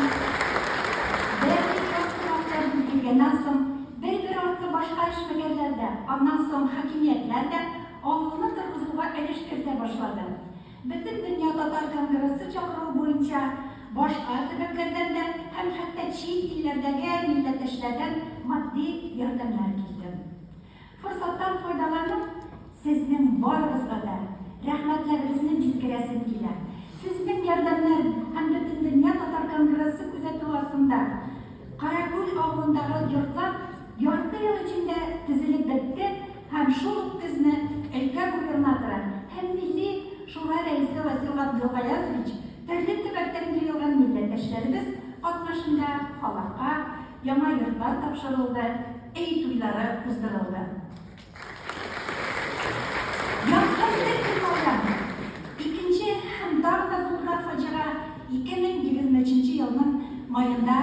бер миллион сум акча бүлдергәннән соң, бер-бер артлы башка эшмәкәрләр дә, аннан соң хакимиятләр дә авылны торгызуга өлеш кертә башлады. Бөтендөнья татар конгрессы чакыруы буенча башка төбәкләрдән дә һәм хәтта чит илләрдәге милләттәшләрдән матди ярдәмнәр килде. Форсаттан файдаланып, сезнең барыгызга да рәхмәтләребезне җиткерәсем килә. Сезнең ярдәмнәр һәм Бөтендөнья татар конгрессы күзәтүе астында Каракүл авылындагы йортлар ярты ел эчендә төзелеп бетте һәм шул ук көзне өлкә губернаторы һәм Милли Шура рәисе Васил Габделгаязович төрле төбәктән җыелган милләттәшләребез катнашында халыкка яңа йортлар тапшырылды, өй туйлары уздырылды. Янгын беркем алган. Икенче һәм тагы да зуррак фаҗига 2023 елның маенда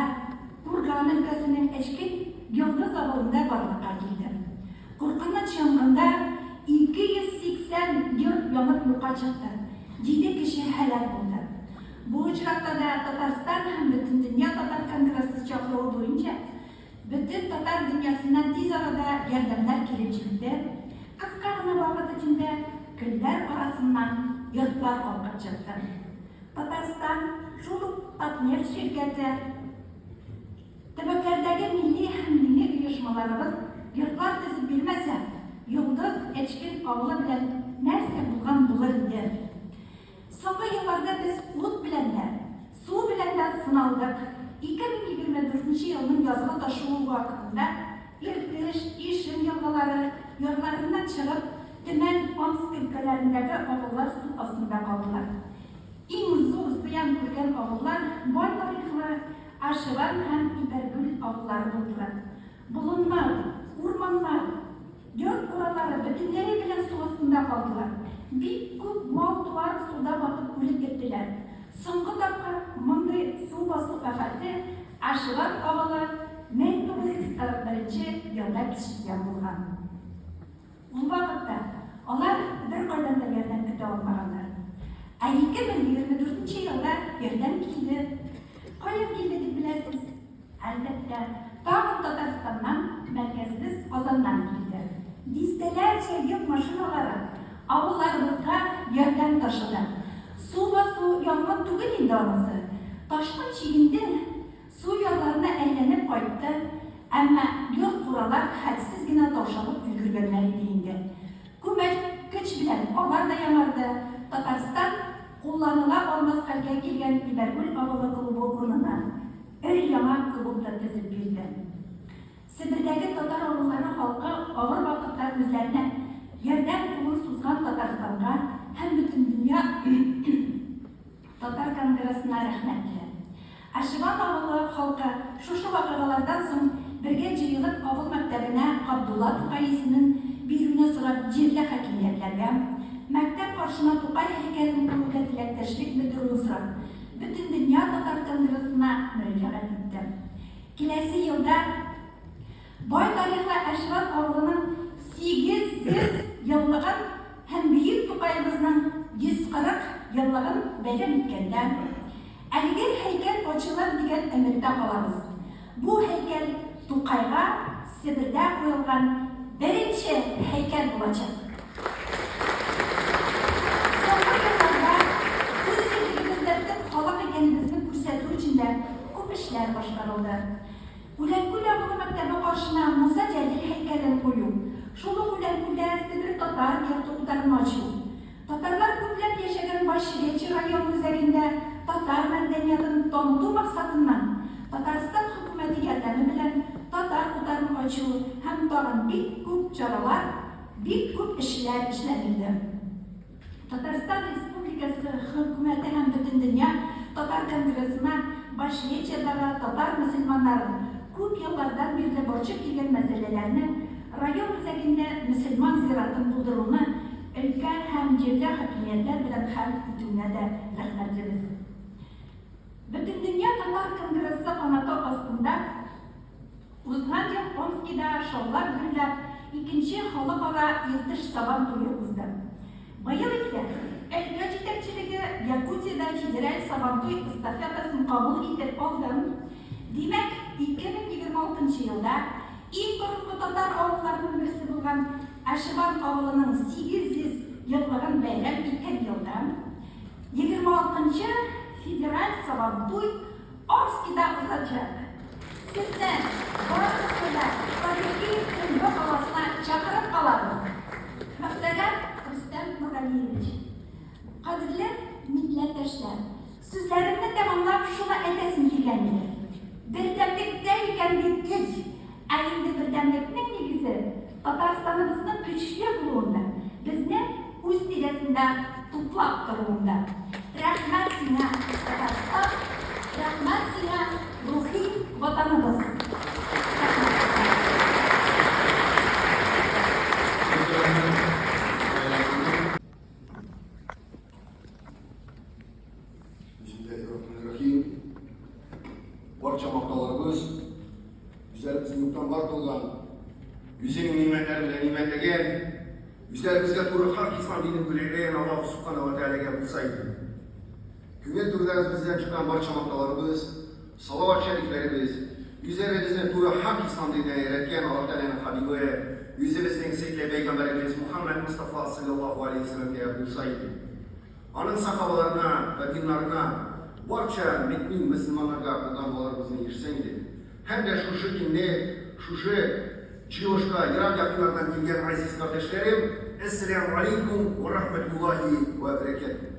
Курган өлкәсенең Эчке Йолдыз авылында барлыкка килде. Куркыныч янгында 280 йорт янып юкка чыкты, җиде кеше һәлак булды. Бу очракта да Татарстан һәм Бөтендөнья татар конгрессы чакыруы буенча бөтен татар дөньясыннан тиз арада ярдәмнәр килеп җитте, кыска гына вакыт эчендә көлләр арасыннан йортлар калкып чыкты. Татарстан, шул ук Татнефть ширкәте, төбәкләрдәге милли һәм дини оешмаларыбыз йортлар төзеп бирмәсә, Йолдыз, Эчкен авылы белән нәрсә булган булыр иде? Соңгы елларда без ут белән дә, су белән дә сыналдык. 2024 нче елның язгы ташуы вакытында Иртыш, Ишем елгалары ярларыннан чыгып, Төмән, Омск өлкәләрендәге авыллар су астында калдылар. Иң зур зыян күргән авыллар бай тарихлы Ашеван һәм Ибәргүл авыллары булдылар. Болыннар, урманнар, йорт куралары бөтенләе белән су астында калдылар. Бик күп мал-туар суда батып үлеп беттеләр. Соңгы тапкыр мондый су басу афәте Ашеван авылы 1941 нче елда кичергән булган. Ул вакытта алар беркайдан да ярдәм көтә алмаганнар. Ә 2024 нче елда ярдәм килде. Каян килде дип беләсез? Әлбәттә, тагын Татарстаннан, мәркәзебез Казаннан килде. Дистәләрчә йөк машиналары авылларыбызга ярдәм ташыды. Су басу янгын түгел инде анысы. Ташкын чигенде, су ярларына әйләнеп кайтты, әмма йорт-куралар хәлсез генә таушалып өлгергәннәр иде инде. Күмәк көч белән алар да яңарды, Татарстан кулланыла алмас хәлгә килгән Ибәргүл авылы клубы урынына өр-яңа клуб та төзеп бирде. Себердәге татар авыллары халкы авыр вакытта үзләренә ярдәм кулын сузган Татарстанга һәм Бөтендөнья татар конгрессына рәхмәтле. Ашеван авылы халкы шушы вакыйгалардан соң бергә җыелып авыл мәктәбенә Габдулла Тукай исемен бирүне сорап җирле хакимиятләргә, мәктәп каршына Тукай һәйкәлен куюда теләктәшлек белдерүен сорап Бөтендөнья татар конгрессына мөрәҗәгать итте. Киләсе елда бай тарихлы Әшван авылының 800 еллыгын һәм бөек Тукаебызның 140 еллыгын бәйрәм иткәндә, әлеге һәйкәл ачылыр дигән өметтә калабыз. Бу һәйкәл Тукайга Себердә куелган беренче һәйкәл булачак. Соңгы елларда үз җирлегебездә төп халык икәнебезне күрсәтү өчен дә күп эшләр башкарылды. Үләнкүл авылы мәктәбе каршына Муса Җәлил һәйкәлен кую, шул ук Үләнкүлдә Себер татар йорты утарын ачу, татарлар күпләп яшәгән Большеречье район үзәгендә татар мәдәниятын таныту максатыннан Татарстан хөкүмәте ярдәме белән татар утарын ачу һәм тагын бик күп чаралар, бик күп эшләр эшләнелде. Татарстан Республикасы Хөкүмәте һәм Бөтендөнья татар конгрессына Большеречьедагы татар мөселманнарын күп еллардан бирле борчып килгән мәсьәләләрне, район үзәгендә мөселман зиратын булдыруны өлкә һәм җирле хакимиятләр белән хәл итүенә дә рәхмәтлебез. Бөтендөнья татар конгрессы канаты астында Узган ел Омскида шаулап-гөрләп икенче халыкара Иртыш Сабан туе узды. Быел исә өлкә җитәкчелеге Якутиядә федераль Сабантуй эстафетасын кабул итеп алды. Димәк, 2026 нчы елда иң борынгы татар авылларының берсе булган Ашеван авылының 800 еллыгын бәйрәм иткән елда 26 нчы федераль Сабантуй Омскида узачак. Сезне барыгызны да тарихи Төнге каласына чакырып калабыз. Мөхтәрәм Рөстәм Нургалиевич, кадерле милләттәшләр, сүзләремне тәмамлап шуны әйтәсем килгән иде. Бердәмлектә икән бит көч! Ә инде бердәмлекнең нигезе Татарстаныбызның көчле булуында, безне үз тирәсендә туплап торуында. Рәхмәт сиңа, Татарстан, рәхмәт сиңа, рухи Ватаныбыз! Рәхмәт! Бисмиллаһир-рахманир-рахим. Барча мактауларыбыз үзләребезне юктан бар кылган, үзенең нимәтләре белән нимәтләгән, үзләребезгә туры хак ислам динен бүләкләгән Аллаһ Субхана ва Тәгаләгә булса иде. Күңел түрдәгезбездән чыккан барча мактауларыбыз, салават шәрифләребез, үзләребезне туры хак ислам диненә өйрәткән Аллаһ Тәгаләнең хабибы, үзебезнең сөекле пәйгамбәребез Мухаммәд Мустафа саллаллаһу алейһи ва сәлләмгә булса иде. Аның сахабаларына вә диннарына, барча мөэмин мөселманнарга кулланмаларыбызны ирешсен иде. Һәм дә шушы көнне, шушы җыелышка ерак-якыннардан килгән газиз кардәшләрем, Әссәләмү алейкум вә рахмәтуллаһи вә бәрәкәтүһ.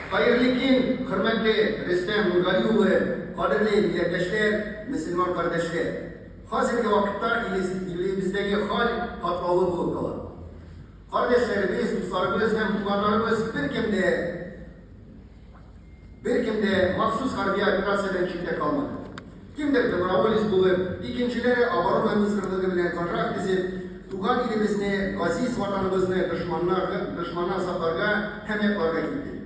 Хәерле көн, хөрмәтле Рөстәм Нургали улы! Кадерле милләттәшләр, мөселман кардәшләр! Хәзерге вакытта илебездәге хәл катлаулы булып кала. Кардәшләребез, дусларыбыз һәм туганнарыбыз беркем дә беркем дә махсус хәрби операциядән читтә калмады. Кемдер доброволец булып, икенчеләре оборона министрлыгы белән контракт төзеп, туган илебезне, газиз ватаныбызны дошманнар дошманнан сакларга һәм якларга китте.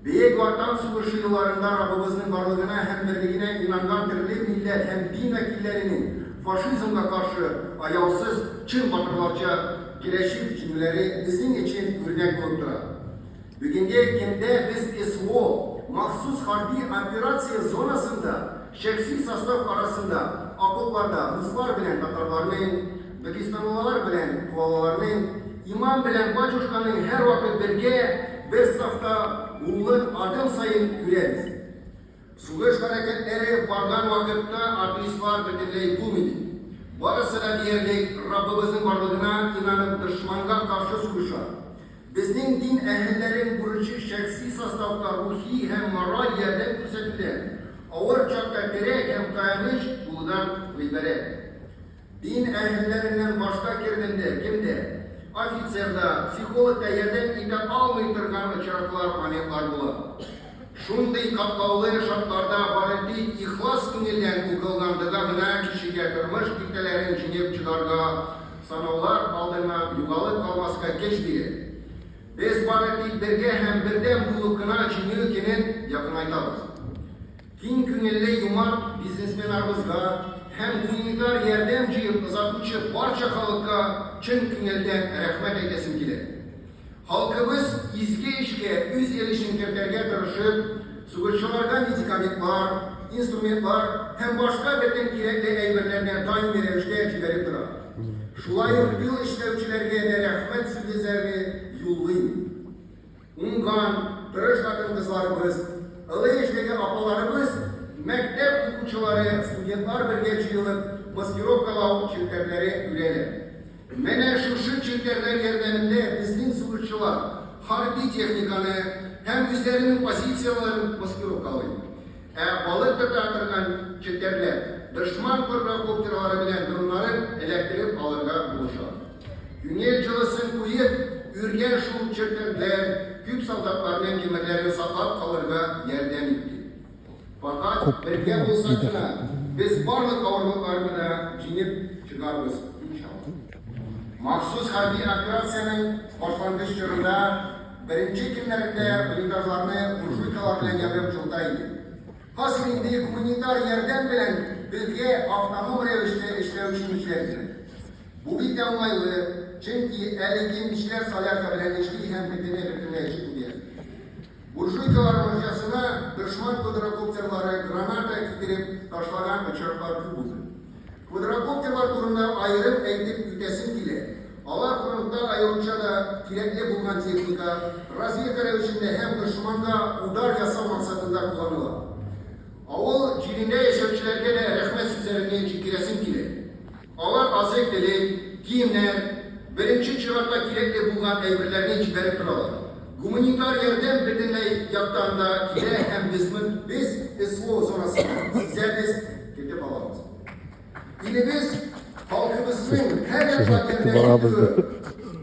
Бөек Ватан сугышы елларында Раббыбызның барлыгына һәм берлегенә инанган төрле милләт һәм дин вәкилләренең фашизмга каршы аяусыз, чын батырларча көрәшеп җиңүләре безнең өчен үрнәк булып тора. Бүгенге көндә без СВО, махсус хәрби операция зонасында шәхси состав арасында окопларда руслар белән татарларның, дагестанлылар белән тувалыларның, имам белән батюшканың һәрвакыт бергә, бер сафта булуын адым саен күрәбез. Сугыш хәрәкәтләре барган вакытта атеистлар бөтенләй булмый бит. Барысы да диярлек Раббыбызның барлыгына инанып дошманга каршы сугыша. Безнең дин әһелләрен бурычы шәхси составка рухи һәм мораль ярдәм күрсәтүдән, авыр чакта терәк һәм таяныч булудан гыйбарәт. Дин әһелләреннән башка кердемдә, кем дә, офицер да, психолог та ярдәм итә алмый торган очраклар, моментлар була. Шундый катлаулы шартларда бары тик ихлас күңелдән укылган дога гына кешегә тормыш киртәләрен җиңеп чыгарга, сынаулар алдыннан югалып калмаска көч бирә. Без бары тик бергә һәм бердәм булып кына җиңү көнен якынайтабыз. Киң күңелле юмарт бизнесменнарыбызга һәм гуманитар ярдәм җыеп озатучы барча халыкка чын күңелдән рәхмәт әйтәсем килә. Халкыбыз изге эшкә үз өлешен кертергә тырышып, сугышчыларга медикаментлар, инструментлар һәм башка бөтен кирәкле әйберләрне даими рәвештә җибәреп тора. Шулай ук тыл эшләүчеләргә дә рәхмәт сүзләре юллыйм. Уңган, тырыш хатын-кызларыбыз, олы яшьтәге апаларыбыз, мәктәп укучылары, студентлар бергә җыелып, маскировкалау челтәрләре үрәләр. Менә шушы челтәрләр ярдәмендә безнең сугышчылар хәрби техниканы һәм үзләренең позицияләрен маскировкалый. Ә балык тота торган челтәрләр дошман квадрокоптерлары белән дроннарын эләктереп алырга булыша. Күңел җылысын куеп үргән шул челтәрләр күп солдатларның гомерләрен саклап калырга ярдәм итте. Фәкать Күп бергә түгел, булсак диде. кына, без барлык авырлыкларны да җиңеп чыгарбыз, иншалла. Махсус хәрби операциянең башлангыч чорында, беренче көннәрендә блиндажларны буржуйкалар белән ягып җылыта идек. Хәзер инде гуманитар ярдәм белән безгә автоном рәвештә эшләүче мичләр кирәк. Бу бик тә уңайлы, чөнки әлеге мичләр солярка белән эшли һәм бетене бөтенләй чүп диярлек. Буржуйкалар морҗасына дошман квадрокоптерлары граната китереп ташлаган очраклар күп булды. Квадрокоптерлар турында аерым әйтеп үтәсем килә. Алар фронтта аеруча да кирәкле булган техника, разведка рәвешендә һәм дошманга удар ясау максатында кулланыла. Авыл җирендә яшәүчеләргә дә рәхмәт сүзләремне җиткерәсем килә. Алар азык-төлек, киемнәр, беренче чиратта кирәкле булган әйберләрне җибәреп торалар. Гуманитар ярдәм бөтенләй яктан да килә һәм без без СВО зонасында сизәбез, көтеп алабыз. Илебез, халкыбызның һәр яклап ярдәм итүе,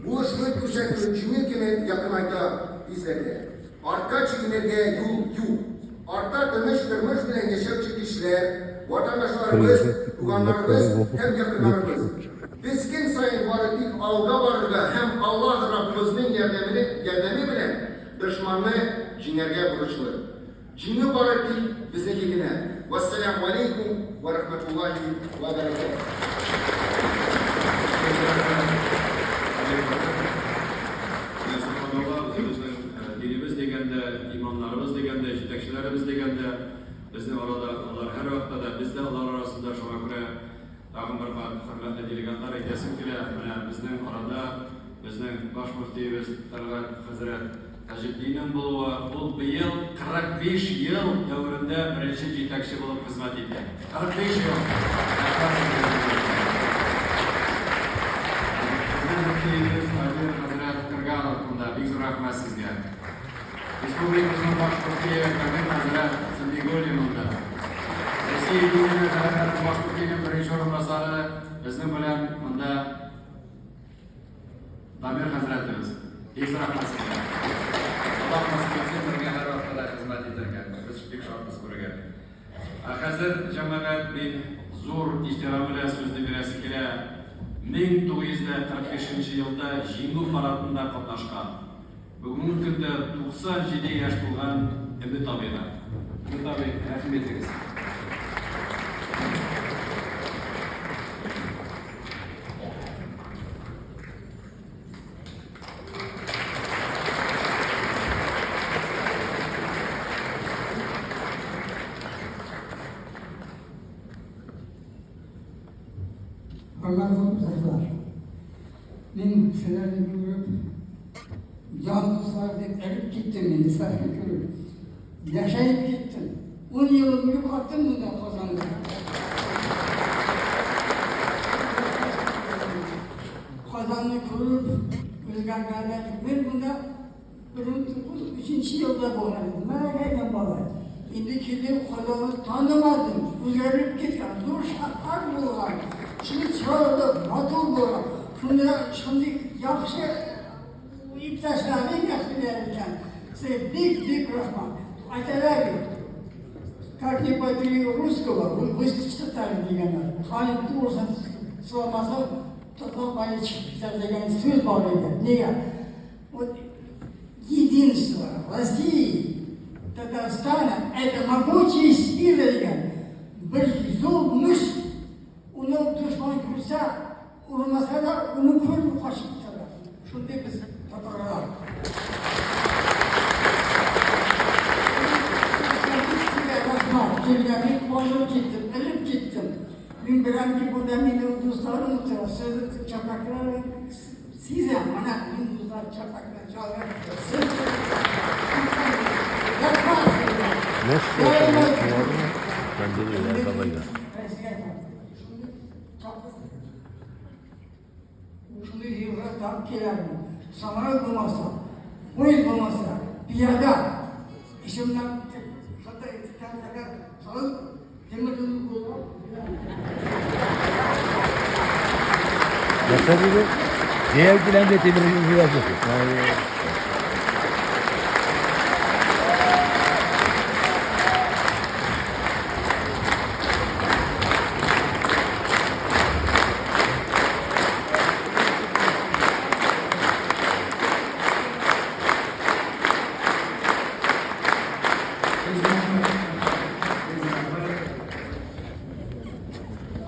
булышлык күрсәтүе җиңел кенә якынайта, тизләтә. Артка чигенергә юл юк. Артта тыныч тормыш белән яшәүче кешеләр, ватандашларыбыз, туганнарыбыз һәм якыннарыбыз. Без көн саен бары тик алга барырга һәм Аллаһ Раббыбызның ярдәмене ярдәме белән дошманны җиңәргә бурычлы. Җиңү бары тик безнеке генә. Вәссәламү алейкум вә рахматуллаһи вә бәрәкәтүһ. Менә үзебезнең динебез дигәндә, имамнарыбыз дигәндә, җитәкчеләребез дигәндә, безнең арада алар һәрвакытта да, без дә алар арасында, шуңа күрә тагын бер кат, хөрмәтле делегатлар, әйтәсем килә, менә безнең арада безнең баш мөфтиебез Тәлгать хәзрәт Таҗетдинның булуы, ул быел 45 ел дәверендә беренче җитәкче булып хезмәт итә. 45 ел! Рәхмәт сезгә, Безнең мөфтиебез Дамир хәзрәт Крганов монда, бик зур рәхмәт сезгә. Республикабызның баш мөфтие Камил хәзрәт Сәмигуллин монда. Россия Диния нәзарәтенең баш мөфтиенең беренче урынбасары безнең белән монда Дамир хәзрәтебез. Бик зур рәхмәт сезгә. Аллаһ насыйп итсен бергә һәрвакытта да хезмәт итәргә. Без бик шатбыз күрергә. Ә хәзер, җәмәгать, мин зур ихтирам белән сүзне бирәсе килә. 1945 нче елда Җиңү парадында катнашкан, бүгенге көндә 97 яшь тулган Өмет абыйга. Өмет абый, рәхим итегез. Хөрмәтле дуслар, мин сезләрне күреп, җан дуслар дип эреп киттем инде сезләрне күреп. Яшәеп киттем. Ун елым югаттым монда Казанда. Казанны күреп, үзгәргәннән мин монда 1903 елда булган идем. Бәләкәй бала. Инде килеп Казанны танымадым. Үзгәреп киткән, зур шәһәр булган. Шундый чырайлы, матур булган. Шундый, шундый яхшы иптәшләрем яхшылар икән. Сезгә бик-бик рәхмәт. Әйтәләр бит, как не потри русского, выскочит татарин дигәннәр. Ханин турысын сыламаса, тотмак мае чыгып китәр дигән сүз бар иде. Нигә? Вот единство России, Татарстана – это могучая сила дигән. Бер зур мышь, уны дошман күрсә, урмаса да, уны күреп качып китәләр. Шундый без татарлар. Рәхмәт, килгәнне куанып киттем, эреп киттем. Мин беләм ки, монда минем дусларым утыра. Сез чапаклар сизәм, менә минем дуслар чапаклар чалган. Сез Рәхмәт сезгә. Нәрсә аңладымы? Пандемия бабайга. Шундый елга тап киләмен. Самолет булмаса, поезд булмаса, пияда. Ишемнән хәтта тәңкәгә салып, темир юлын буйлап. Нәрсә диде? Җәяү киләм дә тимер юл буйлап.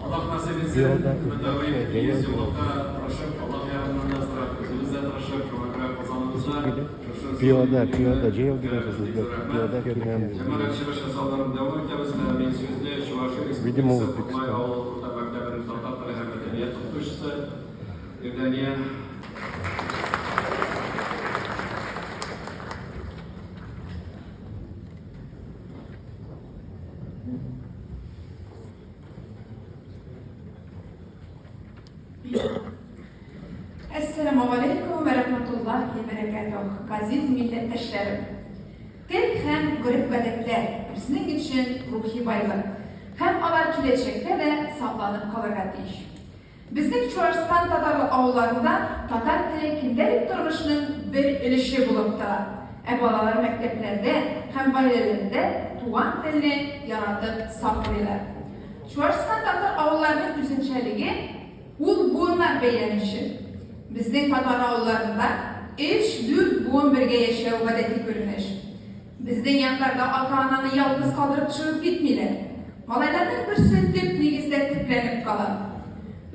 Аллаһ насыйп итсен, мөтәвим 100 еллыкка тырышып, Аллаһ ярдәменнән дә сорап, үзебез дә тырышып, шуңа күрә Казаныбызда шушы Пиода, пиода, җәяү дигән сүз үзбәк, пиода килгән. Җәмәгать чыгыш ясауларын дәвам итәбез һәм мин сүзне Чувашия Видимо, Республикасы Кукмай Үзбәкстан. авыл урта мәктәбенең татар теле һәм әдәбият укытучысы Ирдания Әссәламүгаләйкүм вә рәхмәтуллаһи вә бәрәкәтүһ, газиз милләттәшләрем! Тел һәм гореф-гадәтләр, безнең өчен рухи байлык, һәм алар киләчәктә дә сакланып калырга тиеш. Безнең Чуашстан татарлы авылларында татар теле көндәлек тормышның бер өлеше булып тора, ә балалар мәктәпләрдә һәм гаиләләрендә туган телне яратып саклыйлар. Чуашстан татар авылларының үзенчәлеге, ул буыннар бәйләнеше. Безнең татар авылларында өч-дүрт буын бергә яшәү гадәти күренеш. Безнең якларда ата-ананы ялгыз калдырып чыгып китмиләр. Малайларның берсе төп нигездә төпләнеп кала.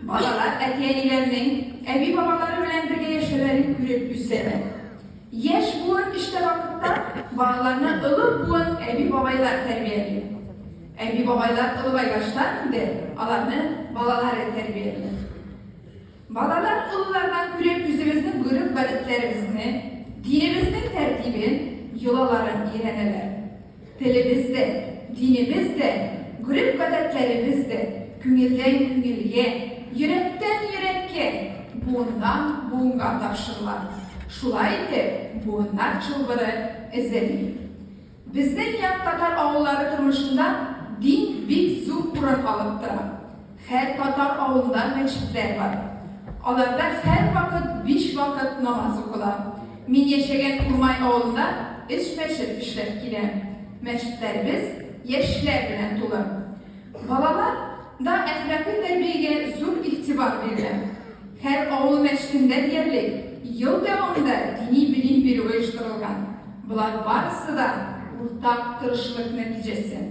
Балалар әти-әниләренең, әби-бабалары белән бергә яшәүләрен күреп үсәләр. Яшь буын эштә вакытта балаларны олы буын әби-бабайлар тәрбияли. Әби-бабайлар олыгайгачтан инде аларны балалары тәрбияли. Балалар олылардан күреп үзебезнең гореф-гадәтләребезне, динебезнең тәртибен, йолаларын өйрәнәләр. Телебез дә, динебез дә, гореф-гадәтләребез дә күңелдән күңелгә, йөрәктән йөрәккә, буыннан буынга тапшырыла. Шулай итеп, буыннар чылбыры өзелми. Безнең як татар авыллары тормышында дин бик зур урын алып тора. Һәр татар авылында мәчетләр бар. Аларда һәрвакыт биш вакыт намаз укыла. Мин яшәгән Урмай авылында өч мәчет эшләп килә. Мәчетләребез яшьләр белән тулы. Балалар да әхлакый тәрбиягә зур игътибар бирелә. Һәр авыл мәчетендә диярлек ел дәвамында дини белем бирү оештырылган. Болар барысы да уртак тырышлык нәтиҗәсе.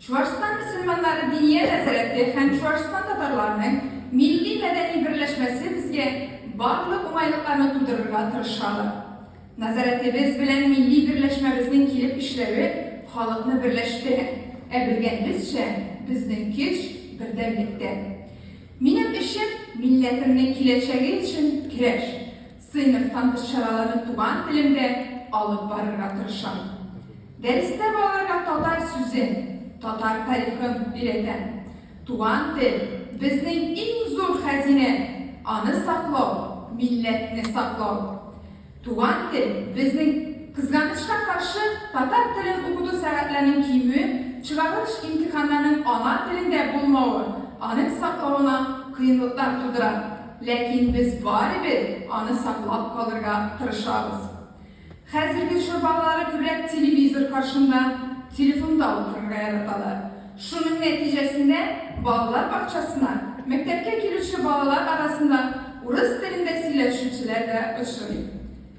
Чуашстан мөселманнары Диния нәзарәте һәм Чуашстан татарларының милли-мәдәни берләшмәсе безгә барлык уңайлыкларны тудырырга тырышалар. Нәзарәтебез белән милли берләшмәбезнең килеп эшләве халыкны берләштерә, ә белгәнебезчә, безнең көч, бердәмлектә. Минем эшем, милләтемнең киләчәге өчен көрәш. Сыйныфтан тыш чараларны туган телемдә алып барырга тырышам. Дәрестә балаларга татар сүзен, татар тарихын өйрәтәм. Туган тел, безнең иң зур хәзинә, аны саклау, милләтне саклау. Туган тел, безнең Кызганычка каршы, татар телен укыту сәгатьләренең кимүе, чыгарылыш имтиханнарының ана телендә булмавы аның саклавына кыенлыклар тудыра. Ләкин без барыбер аны саклап калырга тырышабыз. Хәзерге чор балалары күбрәк телевизор каршында, телефонда утырырга яраталар. Шуның нәтиҗәсендә балалар бакчасына, мәктәпкә килүче балалар арасында урыс телендә сөйләшүчеләр дә очрый.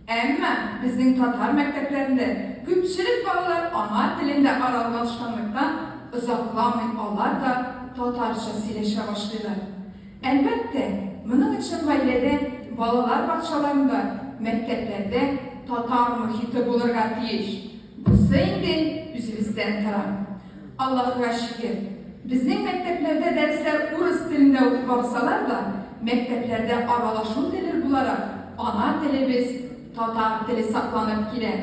Әмма безнең татар мәктәпләрендә күпчелек балалар ана телендә аралашканлыктан, озакламый алар да татарча сөйләшә башлыйлар. Әлбәттә, моның өчен гаиләдә, балалар бакчаларында, мәктәпләрдә татар мохите булырга тиеш. Бусы инде үзебездән тора. Аллаһыга шөкер, безнең мәктәпләрдә дәресләр урыс телендә үк барсалар да, мәктәпләрдә аралашу теле буларак ана телебез, татар теле сакланып килә.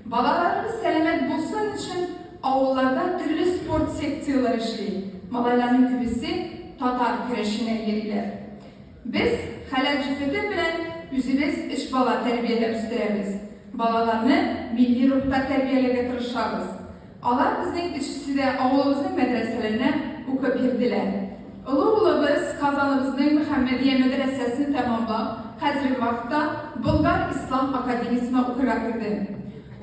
Балаларыбыз сәламәт булсын өчен авылларда төрле спорт секцияләре эшли, малайларның күбесе татар көрәшенә йөриләр. Без хәләл җефетем белән үзебез өч бала тәрбияләп үстерәбез. Балаларны милли рухта тәрбияләргә тырышабыз. Алар безнең өчесе дә авылыбызның мәдрәсәләренә укып йөрделәр. Олы улыбыз Казаныбызның Мөхәммәдия мәдрәсәсен тәмамлап, хәзерге вакытта Болгар ислам академиясенә укырга керде.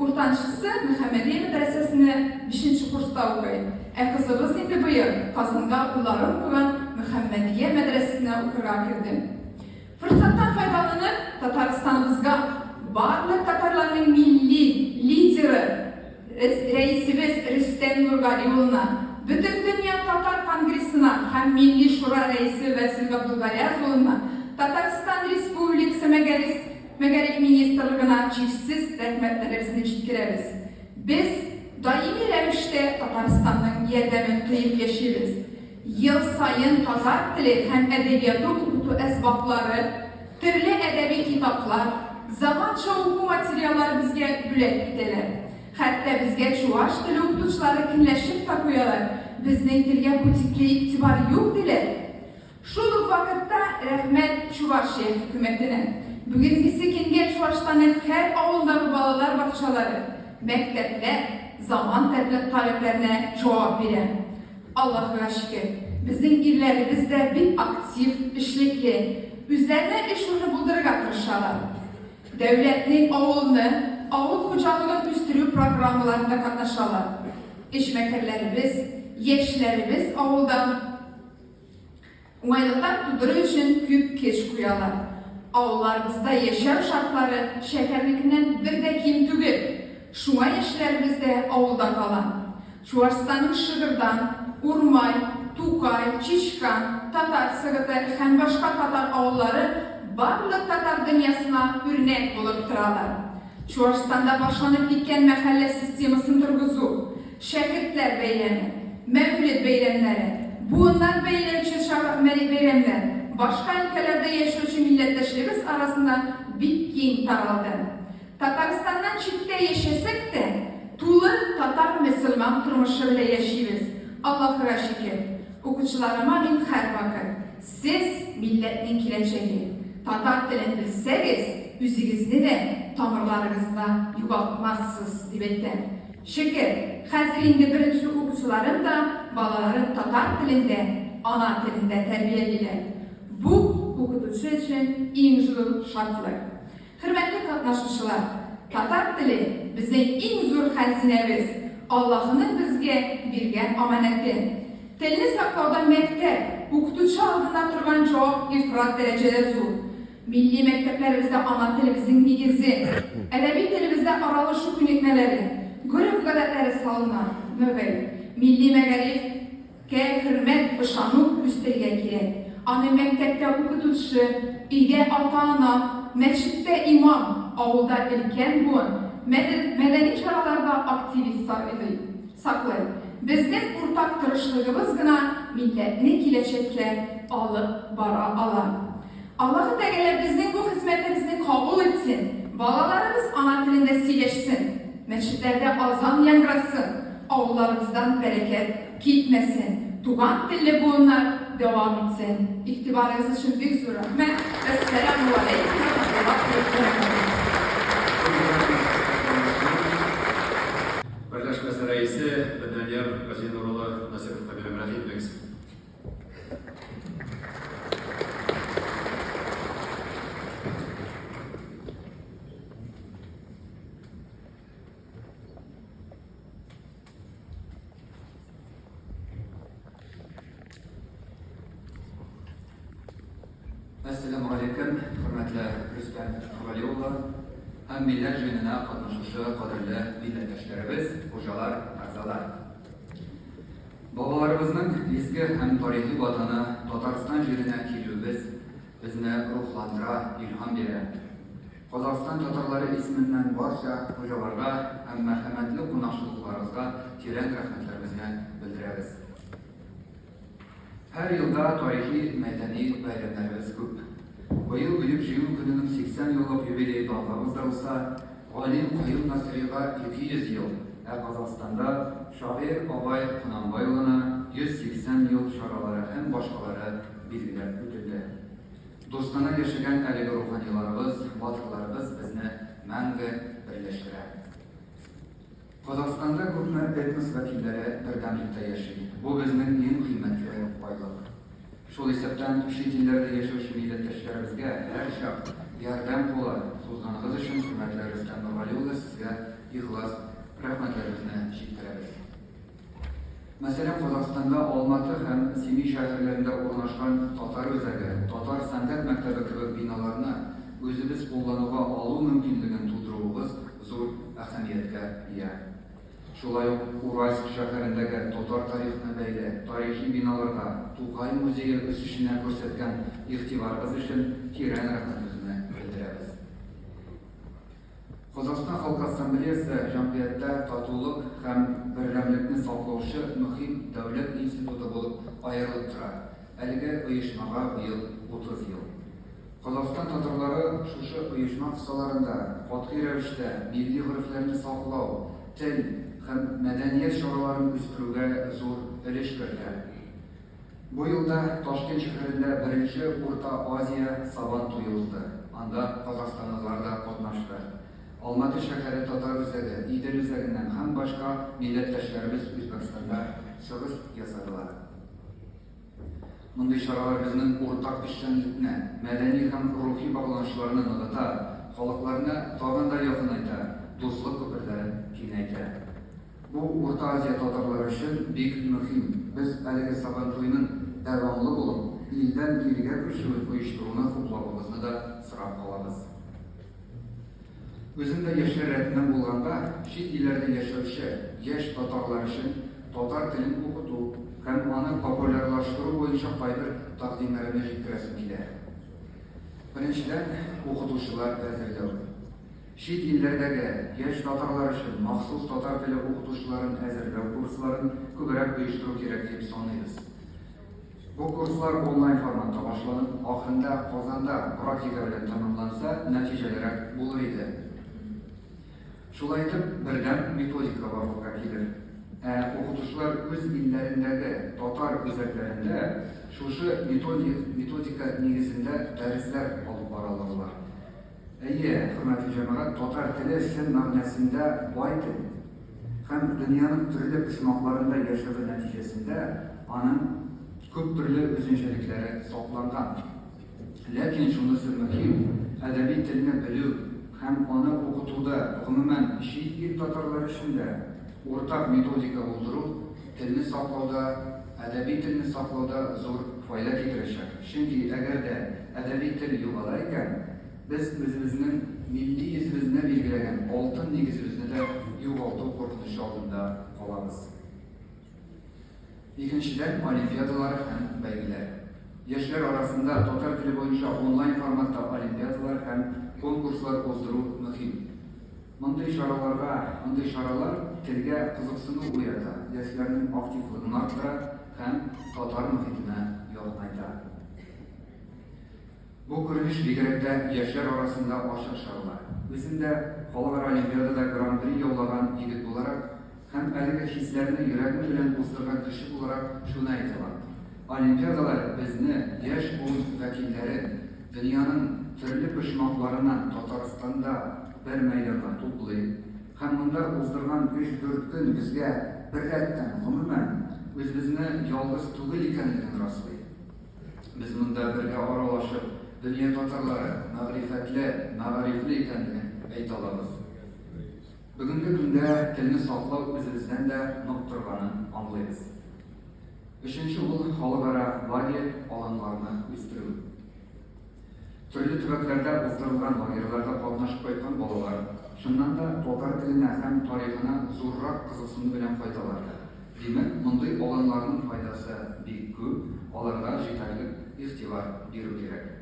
Уртанчысы Мөхәммәдия мәдрәсәсенә бишенче курста укый, ә кызыбыз инде быел Казанда уллары укыган Мөхәммәдия мәдрәсәсенә укырга керде. Форсаттан файдаланып, Татарстаныбызга барлык татарларның милли лидеры, рәисебез Рөстәм Нургали улына, Бөтендөнья татар конгрессына һәм Милли Шура рәисе Вәсил Габдулгаяз улына, Татарстан Республикасы мәгариф Мәгариф министрлыгына чиксез рәхмәтләребезне җиткерәбез. Без даими рәвештә Татарстанның ярдәмен тоеп яшибез. Ел саен татар теле һәм әдәбияты укыту әсбаплары, төрле әдәби китаплар, заманча уку материаллары безгә бүләк итәләр. Хәтта безгә чуаш теле укытучылары көнләшеп тә куялар, безнең телгә бу тикле игътибар юк, диләр. Шул ук вакытта рәхмәт Чувашия хөкүмәтенә. Бүгенгесе көнгә Чуашстанның һәр авылындагы балалар бакчалары, мәктәпләр заман таләпләренә җавап бирә. Аллаһыга шөкер, безнең ирләребез дә бик актив, эшлекле, үзләренә эш урыны булдырырга тырышалар. Дәүләтнең авылны, авыл хуҗалыгын үстерү программаларында катнашалар. Эшмәкәрләребез, яшьләребез авылда Уңайлыклар тудыру өчен күп көч куялар. Авылларыбызда яшәү шартлары шәһәрнекеннән бер дә ким түгел. Шуңа яшьләребез дә авылда кала. Чуашстанның Шыгырдан, Урмай, Тукай, Чичкан, Татар Сыгыты һәм башка татар авыллары барлык татар дөньясына үрнәк булып торалар. Чуашстанда башланып киткән мәхәллә системасын торгызу, Шәкертләр бәйрәме, Мәүлед бәйрәмнәре, буыннар бәйләүче бәйрәмнәр башка өлкәләрдә яшәүче милләттәшлебез арасында бик киң таралды. Татарстаннан читтә яшәсәк тә, тулы татар-мөселман тормышы белән яшибез, Аллаһыга шөкер. Укучыларыма мин һәрвакыт, Сез, милләтнең киләчәге. Татар телен белсәгез, үзегезне дә, тамырларыгызны да югалтмассыз, дип әйтәм. Шөкер, хәзер инде беренче укучыларым да балаларын татар телендә, ана телендә тәрбиялиләр. Бу, укытучы өчен иң зур шатлык. Хөрмәтле катнашучылар, татар теле, безнең иң зур хәзинәбез, Аллаһының безгә биргән аманәте. Телне саклауда мәктәп, укытучы алдында торган җавап ифрат дәрәҗәдә зур. Милли мәктәпләребездә ана телебезнең нигезе, әдәби телебездә аралашу күнекмәләре, гореф-гадәтләре салына, мөгый. Милли мәгариф кә хөрмәт, ышану үстерергә кирәк. Аны мәктәптә укытучы, өйдә ата-ана, мәчеттә имам, авылда өлкән буын, мәдәни чараларда активист сайлый, саклый. Безнең уртак тырышлыгыбыз гына милләтне киләчәккә алып бара ала. Аллаһы Тәгалә безнең бу хезмәтебезне кабул итсен, балаларыбыз ана телендә сөйләшсен, мәчетләрдә азан яңгырасын, авылларыбыздан бәрәкәт китмәсен, туган телле буыннар дәвам итсен. Игътибарыгыз өчен бик зур рәхмәт. Әссәламү галәйкүм вә рахмәтуллаһи вә бәрәкәтүһ. Берләшмәсе рәисе Бәдәнияр Газинур улы Насировка бирәм. Рәхим итегез. Әссәламү галәйкем, хөрмәтле Рөстәм Нургали улы һәм Милләт җыенына катнашучы кадерле милләттәшләребез, хуҗалар, әгъзалар. Бабаларыбызның изге һәм тарихи ватаны Татарстан җиренә килүебез безне рухландыра, илһам бирә. Казахстан татарлары исеменнән барча хуҗаларга һәм мәрхәмәтле кунакчылыкларыгызга тирән рәхмәтләребезне белдерәбез. Һәр елда тарихи, мәдәни бәйрәмнәребез күп. Быел Бөек Җиңү көненең 80 еллык юбилее данлап уздырылса, галим Каюм Насыйрига 200 ел, ә Казахстанда шагыйрь Абай Кунанбай улына 180 ел чаралары һәм башкалары билгеләп үтелде. Дустанә яшәгән әлеге руханиларыбыз, батырларыбыз безне мәңге берләштерә. Казахстанда күпме этнос вәкилләре бердәмлектә яши. Бу безнең иң кыйммәтле байлык. Шул исәптән, чит илләрдә яшәүче милләттәшләребезгә һәрчак ярдәм кулы сузганыгыз өчен, хөрмәтле Рөстәм Нургали улы, сезгә ихлас рәхмәтләребезне җиткерәбез. Мәсәлән, Казахстанда Алматы һәм Семей шәһәрләрендә урнашкан Татар үзәге, Татар сәнгать мәктәбе кебек биналарны үзебез куллануга алу мөмкинлеген тудыруыгыз зур әһәмияткә ия. Шулай ук Уральск шәһәрендәге татар тарихына бәйле тарихи биналарга, Тукай музее үсешенә күрсәткән игътибарыгыз өчен тирән рәхмәтебезне белдерәбез. Казахстан Халкы Ассамблеясы җәмгыятьтә татулык һәм бердәмлекне саклаучы мөһим дәүләт институты булып аерылып тора. Әлеге оешмага быел 30 ел. Казахстан татарлары шушы оешма кысаларында катгый рәвештә милли горефләрне саклау, тел һәм мәдәният чараларын үстерүгә зур өлеш кертә. Бу елда Ташкент шәһәрендә беренче Урта Азия Сабан туе узды, анда казахстанлылар да катнашты. Алматы шәһәре татар үзәге, Идел үзәгеннән һәм башка милләттәшләребез Үзбәкстанда чыгыш ясадылар. Мондый чаралар безнең уртак эшчәнлекне, мәдәни һәм рухи багланышларны ныгыта, халыкларны тагын да якынайта, дуслык күперләрен киңәйтә. Бу Урта Азия татарлары өчен бик мөһим. Без әлеге Сабантуйның дәвамлы булып, илдән илгә күчүен оештыруны хуплавыгызны да сорап калабыз. Үзем дә яшьләр рәтеннән булганга, чит илләрдә яшәүче яшь татарлар өчен татар телен укыту һәм аны популярлаштыру буенча кайбер тәкъдимнәремне җиткерәсем килә. Беренчедән, укытучылар әзерләү. Чит илләрдәге яшь татарлар өчен махсус татар теле укытучыларын әзерләү курсларын күбрәк оештыру кирәк дип саныйбыз. Бу курслар онлайн форматта башланып, ахырында Казанда практика белән тәмамланса, нәтиҗәлерәк булыр иде. Шулай итеп, бердәм методика барлыкка килер. Ә укытучылар үз илләрендәге татар үзәкләрендә шушы методика нигезендә дәресләр алып бара алырлар. Әйе, хөрмәтле җәмәгать, татар теле чын мәгънәсендә бай тел. Һәм дөньяның төрле почмакларында яшәве нәтиҗәсендә аның күп төрле үзенчәлекләре сакланган. Ләкин шунысы мөһим, әдәби телне белү һәм аны укытуда, гомумән, чит ил татарлары өчен дә уртак методика булдыру телне саклауда, әдәби телне саклауда зур файда китерәчәк. Чөнки әгәр дә әдәби тел югала икән, без үзебезнең милли йөзебезне билгеләгән алтын нигезебезне дә югалту куркынычы алдында калабыз. Икенчедән, олимпиадалар һәм бәйгеләр. Яшьләр арасында татар теле буенча онлайн форматта олимпиадалар һәм конкурслар уздыру мөһим. Мондый чараларга, мондый чаралар телгә кызыксыну уята, яшьләрнең активлыгын арттыра һәм татар мохитенә якынайта. Бу күренеш бигрәк тә яшьләр арасында ачык чагыла. Үзем дә Халыкара олимпиадада Гран-при яулаган егет буларак һәм әлеге хисләрне йөрәгем белән уздырган кеше буларак шуны әйтә алам, олимпиадалар безне, яшь буын вәкилләрен, дөньяның төрле почмакларыннан Татарстанда бер мәйданга туплый һәм монда уздырган өч-дүрт көн безгә беррәттән, гомумән, үзебезне ялгыз түгел икәнлеген раслый. Без монда бергә аралашып, дөнья татарлары мәгърифәтле, мәгарифле икәнлеген әйтә алабыз. Бүгенге көндә телне саклау үзебездән дә нык торганын аңлыйбыз. Өченче ул халыкара лагерь аланнарны үстерү. Төрле төбәкләрдә уздырылган лагерьларда катнашып кайткан балалар, чыннан да, татар теленә һәм тарихына зуррак кызыксыну белән кайталар. Димәк, мондый аланнарның файдасы бик күп, аларга җитәрлек игътибар бирү кирәк.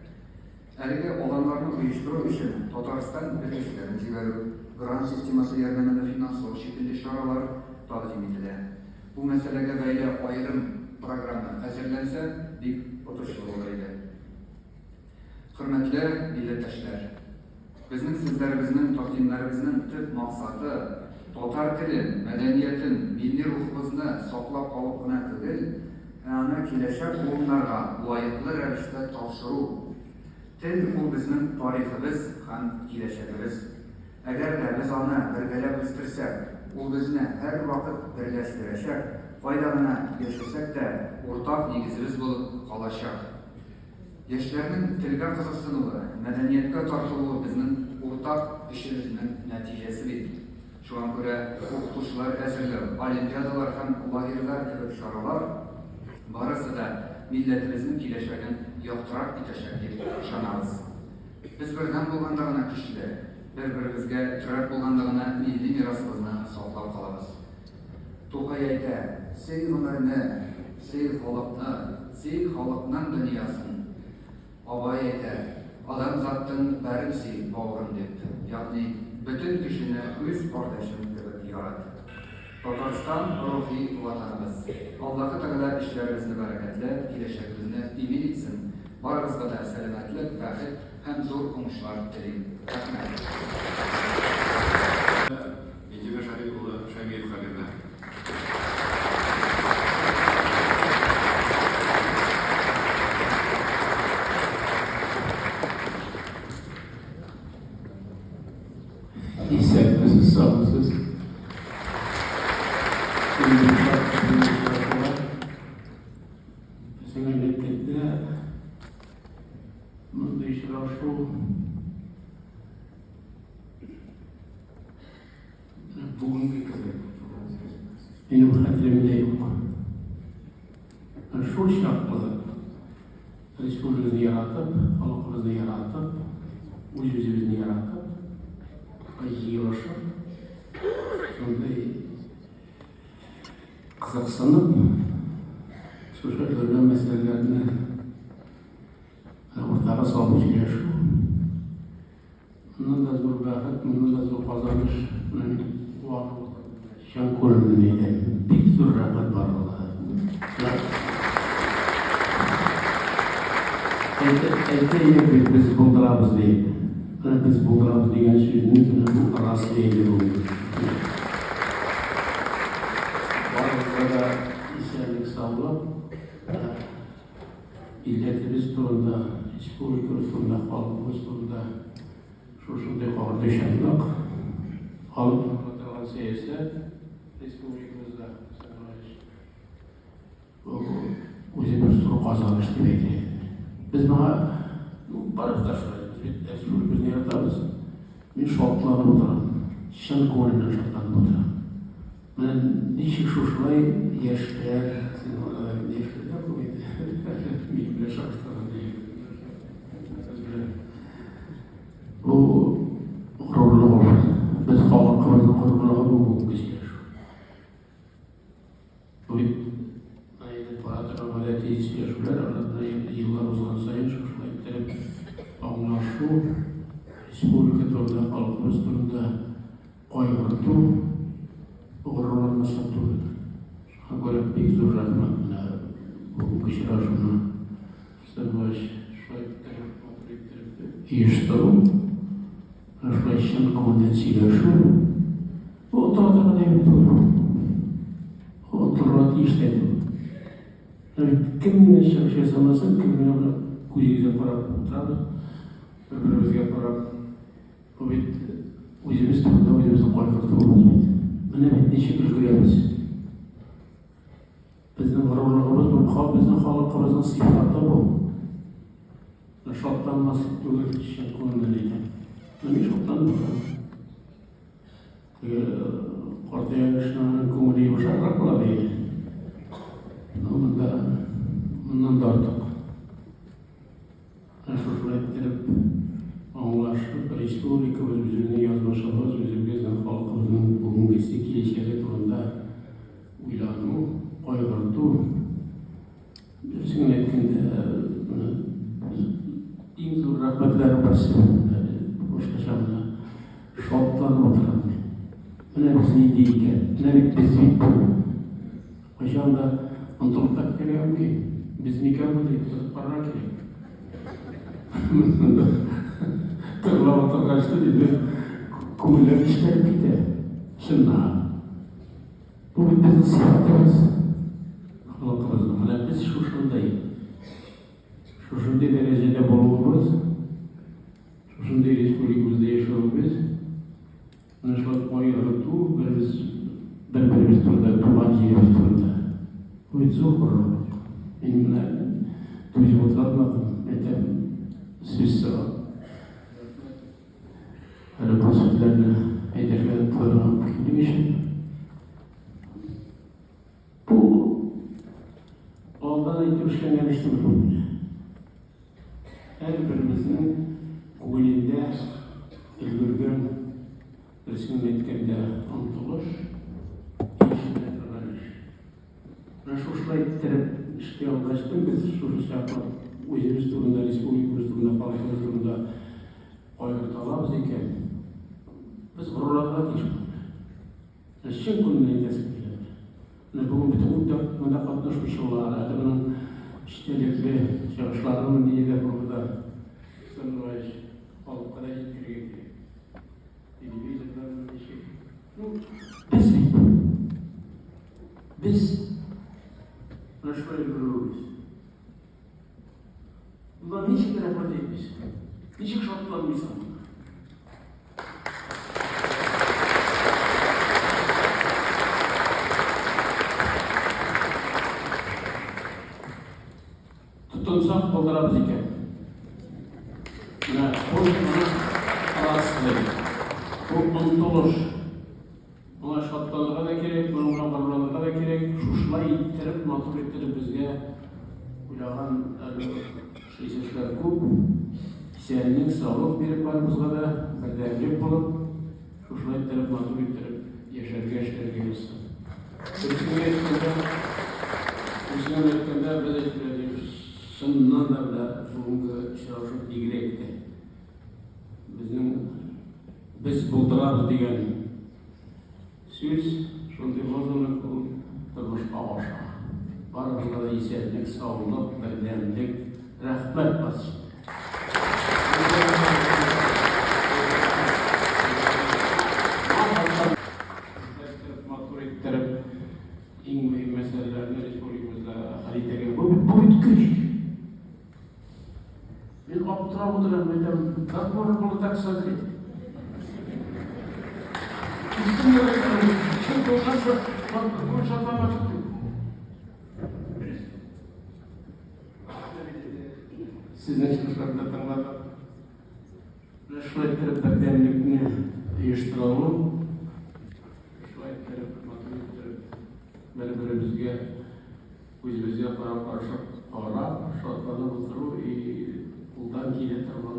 Әлеге аланнарны оештыру өчен Татарстан белгечләрен җибәрү, грант системасы ярдәмендә финанслау шикелле чаралар тәкъдим ителә. Бу мәсьәләгә бәйле аерым программа әзерләнсә, бик отышлы булыр иде. Хөрмәтле милләттәшләр! Безнең сүзләребезнең, тәкъдимнәребезнең төп максаты, татар телен, мәдәниятен, милли рухыбызны саклап калып кына түгел, ә аны киләчәк буыннарга лаеклы рәвештә тапшыру. Тел, ул безнең тарихыбыз һәм киләчәгебез. Әгәр дә без аны бергәләп үстерсәк, ул безне һәрвакыт берләштерәчәк, кайда гына яшәсәк тә, уртак нигезебез булып калачак. Яшьләрнең телгә кызыксынуы, мәдәнияткә тартылуы безнең уртак эшебезнең нәтиҗәсе бит. Шуңа күрә укытучылар әзерләү, олимпиадалар һәм лагерьлар кебек чаралар барысы да милләтебезнең киләчәген яктырак итәчәк дип ышанабыз. Без бердәм булганда гына көчле, бер-беребезгә терәк булганда гына милли мирасыбызны саклап калабыз. Тукай әйтә, Сөй гомерне, сөй халыкны, сөй халыкның дөньясын. Абай әйтә, Адамзаттың бәрен сөй, бауырым, дип, ягъни бөтен кешене үз кардәшең кебек ярат. Татарстан, рухи Ватаныбыз. Аллаһы Тәгалә эшләребезне бәрәкәтле, киләчәгебезне имин итсен. Барыгызга да сәламәтлек, бәхет һәм зур уңышлар телим. Рәхмәт. Минтимер Шәрип улы Шәймиевка бирелә. Исәнмесез, саумысыз. Безнең мәмләкәттә мондый очрашу Бүгенге кебек минем хәтеремдә юк. Шул чаклы республиканы яратып, халкыбызны яратып, үз-үзебезне яратып, җыелышып, шундый кызыксынып, шушы төрле мәсьәләләрне уртага салып сөйләшү Моннан да зур бәхет, моннан да зур казаныш менә мин куанып утырдым. Чын күңелемнән әйтәм, бик зур рәхмәт барыгызга да. Әйтә, әйтә идек бит, без булдырабыз диеп. Менә без булдырабыз дигән сүзне менә бу раслый иде бүген. Барыгызга да исәнлек, саулык. Милләтебез турында, республикабыз турында, халкыбыз турында шушындый кагырдышанлык алып барыла торган сәясәт. Республикабызда, Бу үзе бер зур казаныш дип әйтер идем. Без моңа, ну, барыбыз да шулай, без бит республикабызны яратабыз. Мин шатланып утырам, чын күңелемнән шатланып утырам. Менә ничек шушылай яшьләр, син арада яшьләр дә күп инде. Минем белән чагыштырганда Бу горурлык ул. Без халкыбызның горурлыгы бу бүгенге сөйләшү. Бу бит әйдәп бара торган гадәти сөйләшүләр, аларны еллар узган саен шушылай иттереп аңлашу, республика турында, халкыбыз турында кайгырту горурланмаслык түгел. Шуңа күрә бик зур рәхмәт менә бүгенге очрашуны Сырбач шулай иттереп, матур иттереп оештыру, менә шулай чын күңелдән сөйләшү, бу онытыла торган әйбер түгел. Бу онытылырга тиеш тә түгел. Менә бит кем генә чыгыш ясамасын, кем генә менә күзегезгә карап утырабыз, бер-беребезгә карап, бу бит үзебез турында үзебезнең кайгыртуыбыз бит. Менә бит ничек өлгерәбез. Безнең горурлыгыбыз бу, хал безнең халыкыбызның сыйфаты бу. Шатланмаслык түгел, чын күңелдән әйтәм. Мин шатландым. Теге картайган кешенең аның күңеле йомшаграк була бит. Ну, монда моннан да артык. Менә шушылай иттереп аңлашып, республикабыз үзебезнең язмышыбыз, үзебезнең халкыбызның бүгенгесе, киләчәге турында уйлану, кайгырту, дөресен генә әйткәндә, менә иң зур рәхмәтләрнең берсе башкача менә шатланып утырам мин. Менә без нинди икән, менә бит без бит бу. Кайчан да онытылып та китәргә мөмкин. Без микән бу дип утырып карарга кирәк. Тыңлап утыргач та инде күңелләр нечкәреп китә. Чыннан. Бу бит безнең сыйфатыбыз. Халкыбызның. Менә без шушындый шушындый дәрәҗәдә булуыбыз, шушындый республикабызда яшәвебез Менә шулай кайгырту беребез бер-беребез турында, туган җиребез турында. Бу бит зур горурлык. Мин менә түзеп утыра алмадым, әйтәм, сүз сорап. Әле бу сүзләрне әйтергә торырга мөмкинлек өчен. Бу алдан әйтеп эшләнгән эш түгел бу менә. Һәрберебезнең күңелендә өлгергән, дөресен генә әйткәндә, омтылыш, ирешелә торган эш. Менә шушылай иттереп эшкә алгач без шушы чаклы үзебез турында, республикабыз турында, халкыбыз турында кайгырта алабыз икән, без горурланырга тиеш. Чын күңелдән әйтәсем килә. Менә бүген бөтен күптә монда катнашучылар, әле моның эчтәлекле чыгышларының нинди дә булды да Сандугач халыкка да җиткерергә кирәк. Телевизорлар ничек. Ну, без бит. Без менә шулай өлгерүебез. Монда ничек рәхмәт әйтмисең? Ничек шатланмыйсың? Тотынсак булдырабыз икән. Менә бу моны раслый. Бу омтылыш. Моңа шатланырга да кирәк, моның белән горурланырга да кирәк. Шушылай иттереп, матур иттереп безгә уйлаган әле эшләр күп. Исәнлек, саулык биреп барыбызга да, бердәмлек булып, шушылай иттереп, матур иттереп яшәргә, эшләргә язсын. Дөресен генә әйткәндә, дөресен генә әйткәндә, без әйтелә чыннан да менә бүгенге очрашу бигрәк тә безнең Без булдырабыз дигән сүз, шундый лозунг ул тормышка аша. Барыбызга да исәнлек, саулык, бердәмлек, рәхмәт барча. Матур иттереп, иң мөһим мәсьәләләрне республикабызда хәл итәргә. Бу бит көч. Мин аптырап утырам, әйтәм, как можно было так созреть? булган шатланмаслык түгел. Сезнең чыгышларны тыңладык. Менә шулай иттереп бердәмлекне оештыра алу, шулай иттереп, матур иттереп бер-беребезгә үзебезгә карап-каршы карап, шатланып утыру и кулдан килә торган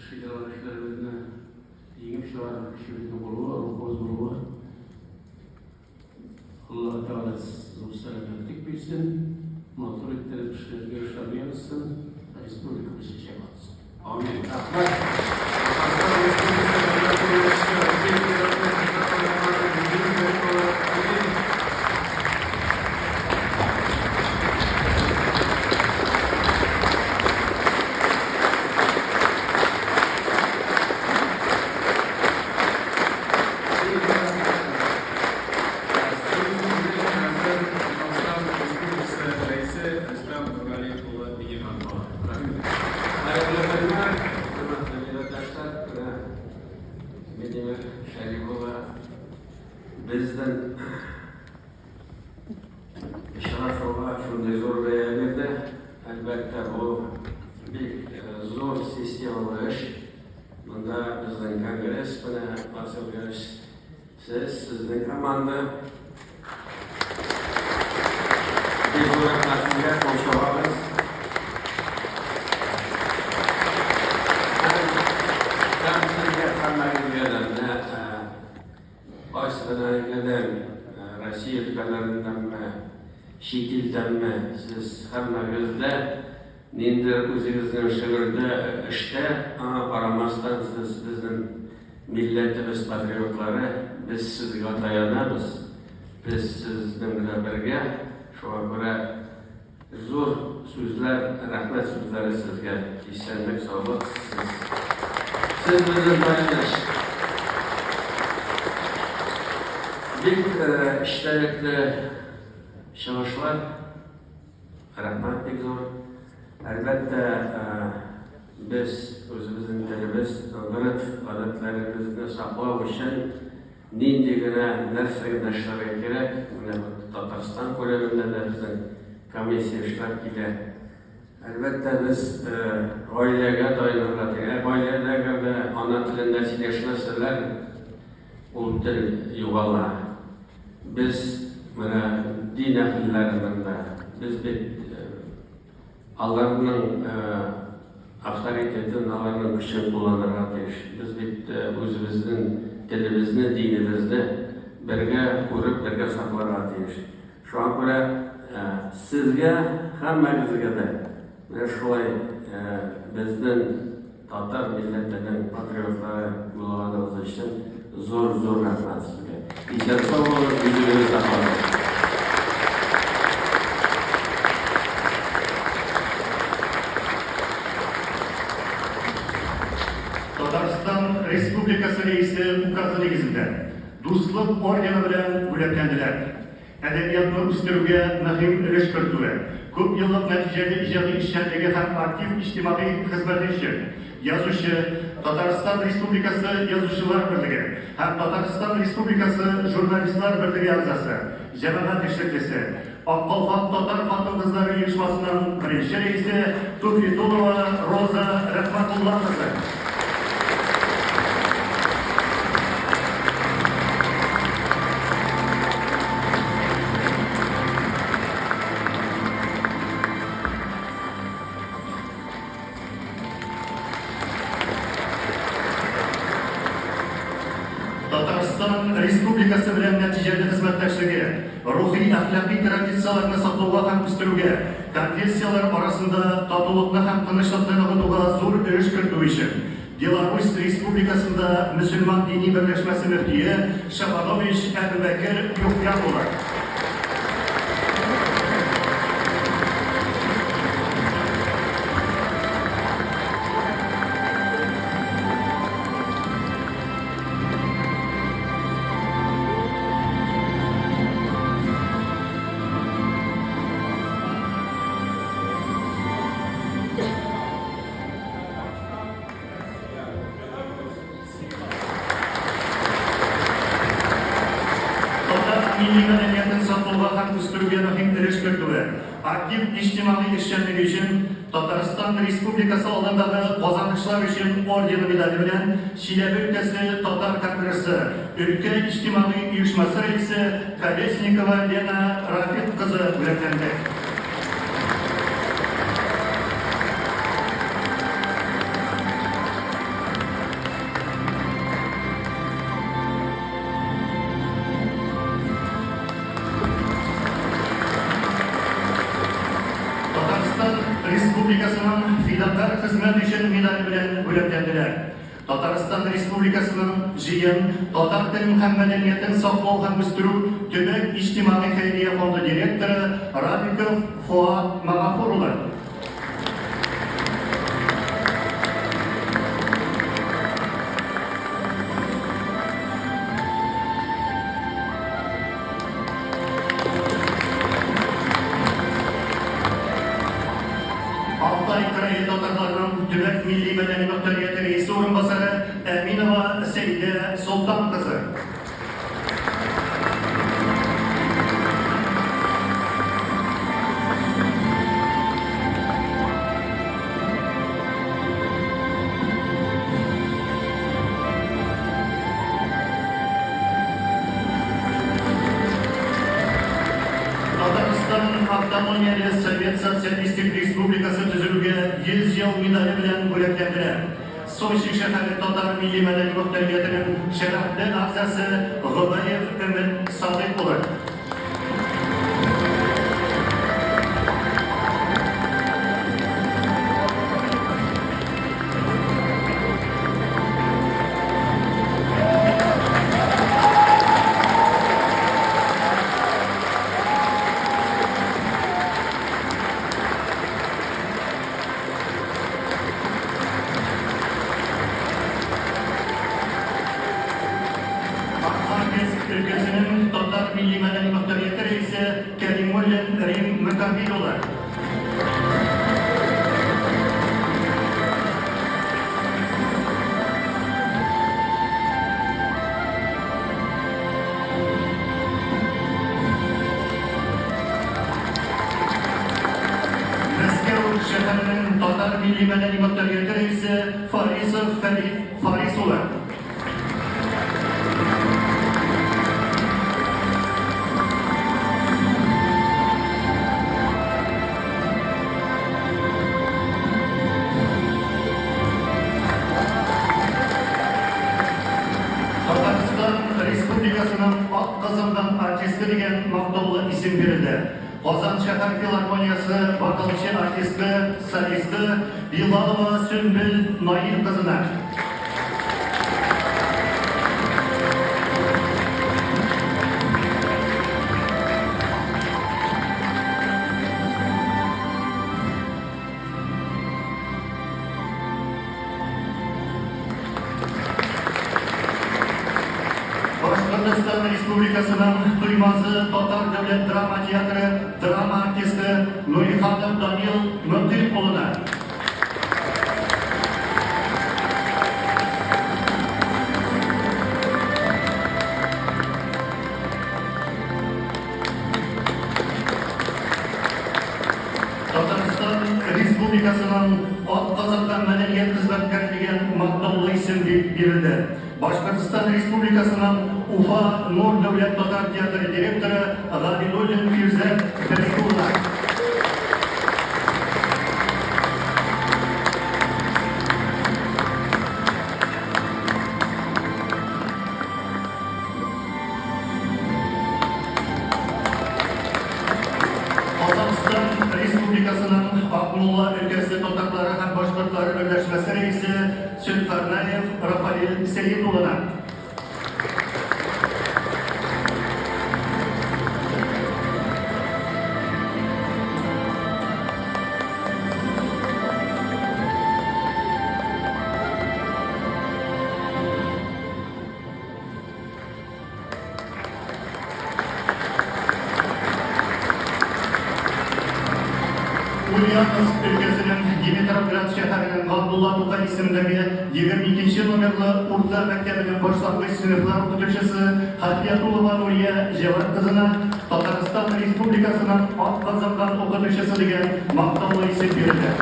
шикләнешләребезне җиңеп чыгарыр көчебезнең булуы, рухыбыз булуы. Аллаһы Тәгалә зур сәламәтлек бирсен, матур иттереп эшләргә эшләргә язсын, республикабыз чәчәк атсын. Амин. Рәхмәт. Татарстан Республикасы Дәүләт Киңәшчесе, Россия Федерациясе Хөкүмәт Тарафыннан Минтимер Шәрипов Хәмидов. Безнең очрашуга шундый зур бәя бирде. Әлбәттә, бу бик зур системалы эш. Монда безнең конгресс менә Марсель Галич, сез, сезнең команда. Бик зур рәхмәт сезгә, кул чабабыз. Һәм сезгә һәммәгезгә дә менә кайсы гына өлкәдән, Россия өлкәләреннәнме, чит илдәнме, сез һәммәгез дә Ниндидер үзегезнең шөгыльдә, эштә, аңа карамастан, сез безнең милләтебез патриотлары, без сезгә таянабыз, без сезнең белән бергә, шуңа күрә зур сүзләр, рәхмәт сүзләре сезгә, исәнлек, саулык, сез, сез безнең таяныч. Бик эчтәлекле чыгышлар. Рәхмәт бик зур. Әлбәттә, без үзебезнең телебез, гореф-гадәтләребезне саклау өчен нинди генә нәрсә генә эшләргә кирәк. Менә Татарстан күләмендә дә безнең комиссия эшләп килә. Әлбәттә, без гаиләгә таянырга тиеш. Ә гаиләдә әгәр дә ана телендә сөйләшмәсәләр, ул тел югала. Без менә дин әһелләре монда, без бит аларның авторитетын, аларның көчен кулланырга тиеш. Без бит үзебезнең телебезне, динебезне бергә күреп, бергә сакларга тиеш. Шуңа күрә сезгә һәммәгезгә дә менә шулай безнең татар милләтенең патриотлары булганыгыз өчен зур-зур рәхмәт сезгә. Исән-сау булыгыз, йөзегез сакланыгыз. Татарстан Республикасы Рәисе указы нигезендә Дуслык ордены белән бүләкләнделәр. Әдәбиятны үстерүгә мөһим өлеш кертүе, күпьеллык нәтиҗәле иҗади эшчәнлеге һәм актив иҗтимагый хезмәте өчен язучы, Татарстан Республикасы Язучылар берлеге һәм Татарстан Республикасы Журналистлар берлеге әгъзасы, җәмәгать эшлеклесе, Ак калфак татар хатын-кызлары оешмасының беренче рәисе Туфитулова Роза Рәхмәтулла кызы. Татарстан Республикасы белән нәтиҗәле хезмәттәшлеге, рухи-әхлакый традицияләрне саклауга һәм үстерүгә, конфессияләр арасында татулыкны һәм тынычлыкны ныгытуга зур өлеш кертү өчен Беларусь Республикасында мөселман дини берләшмәсе мөфтие Шабанович Әбүбәкер Юхья улы. милли мәдәниятен саклауга һәм үстерүгә мөһим өлеш кертүе, актив иҗтимагый эшчәнлеге өчен Татарстан Республикасы алдындагы казанышлар өчен ордены медале белән Чиләбе өлкәсе татар конгрессы өлкә иҗтимагый оешмасы рәисе Колесникова Лена Рафик кызы бүләкләнде. Татарстан Республикасының фидакарь хезмәт өчен медале белән бүләкләнделәр. Татарстан Республикасының Җыен татар телен һәм мәдәниятен саклау һәм үстерү төбәк иҗтимагый хәйрия фонды директоры Рафиков Фоат Магафур улы. Алтай крае татарларының төбәк милли мәдәни мөхтәрияте рәисе урынбасары Әминова Сәйдә Солтан кызы. Татарстан Автономияле Совет Социалистик Республикасы төзелүгә 100 ел медале белән бүләкләнделәр. Сочи шәһәре татар милли-мәдәни мохтариятенең шәрәфле әгъзасы Гобәев Өмет Садыйк улы. Архангельск өлкәсенең татар милли-мәдәни мөхтәрияте рәисе Кәримуллин Рим Мөкамил улы. Мәскәү шәһәренең татар милли-мәдәни мөхтәрияте рәисе Фарисов Фәрит Фарис улы. Татарстан Республикасының атказанган артисты дигән мактаулы исем бирелде. Казан шәһәр филармониясе вокалчы артисты, солисты Билалова Сөмбел Наил кызына. Башкортостан Республикасының Туймазы татар дәүләт драма театры драма артисты Нуриханов Данил Мөкыйм улына. Татарстан Республикасының атказанган мәдәният хезмәткәре дигән мактаулы исем бирелде. Башкортстан Республикасының Уфа Нур дәүләт татар театры директоры Габидуллин Фирзәт Фәрит улына. Казахстан Республикасының Акмулла өлкәсе татарлары һәм башкортлары берләшмәсе рәисе Сөлкарнаев Рафаэль Сәет улына. Ульяновск өлкәсенең Димитровград шәһәренең Габдулла Тукай исемендәге 22 нче номерлы урта мәктәбенең башлангыч сыйныфлар укытучысы Хафиятуллова Нурия Җәвад кызына Татарстан Республикасының атказанган укытучысы дигән мактаулы исем бирелде.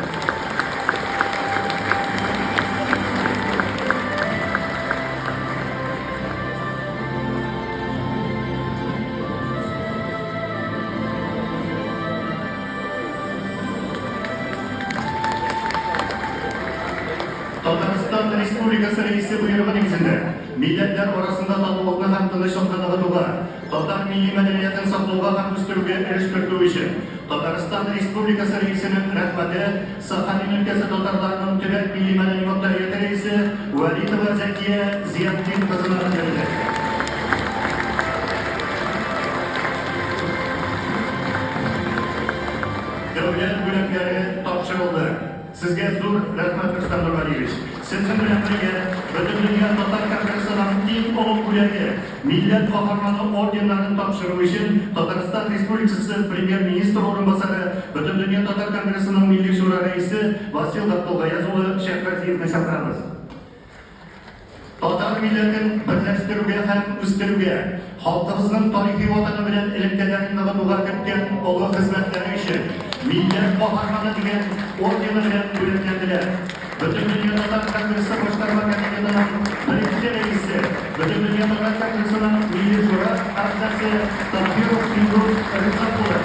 Татарстан Республикасы Рәисе боерыгы нигезендә, милләтләр арасында татулыкны һәм тынычлыкны ныгытуга, татар милли мәдәниятен саклауга һәм үстерүгә өлеш кертү өчен, Татарстан Республикасы Рәисенең Рәхмәте Сахалин өлкәсе татарларының төбәк милли-мәдәни мохтарияте рәисе Вәлитова Зәкия Зиятдин кызына белдерелде. Дәүләт бүләкләре тапшырылды. Сезгә зур рәхмәт, Рөстәм Нургалиевич. Сезнең белән бергә Бөтендөнья татар конгрессының иң олуг бүләге, Милләт каһарманы орденнарын тапшыру өчен Татарстан Республикасы Премьер-министры урынбасары, Бөтендөнья татар конгрессының Милли шура рәисе Васил Габдулгаяз улы Шәйхразиевны чакырабыз. Татар милләтен берләштерүгә һәм үстерүгә, халкыбызның тарихи ватаны белән элемтәләрен ныгытуга керткән олы хезмәтләре өчен Милләт каһарманы дигән ордены белән бүләкләнделәр. Бөтендөнья татар конгрессы башкарма комитетының беренче рәисе, Бөтендөнья татар конгрессының Милли шура әгъзасы Таһиров Илдус Рифкать улы.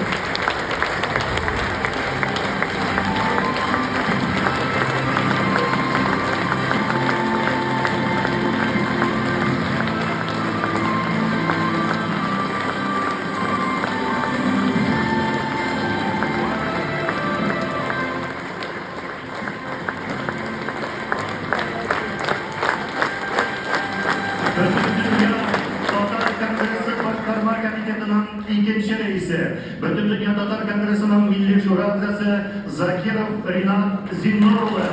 Бөтендөнья татар конгрессы башкарма комитетының икенче рәисе, Бөтендөнья татар конгрессының Милли шура әгъзасы Закиров Ринат Зиннур улы.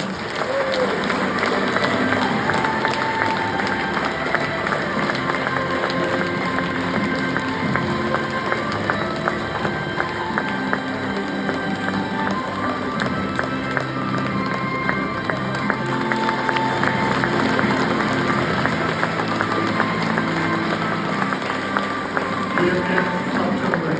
Бүләкләр тапшырылды.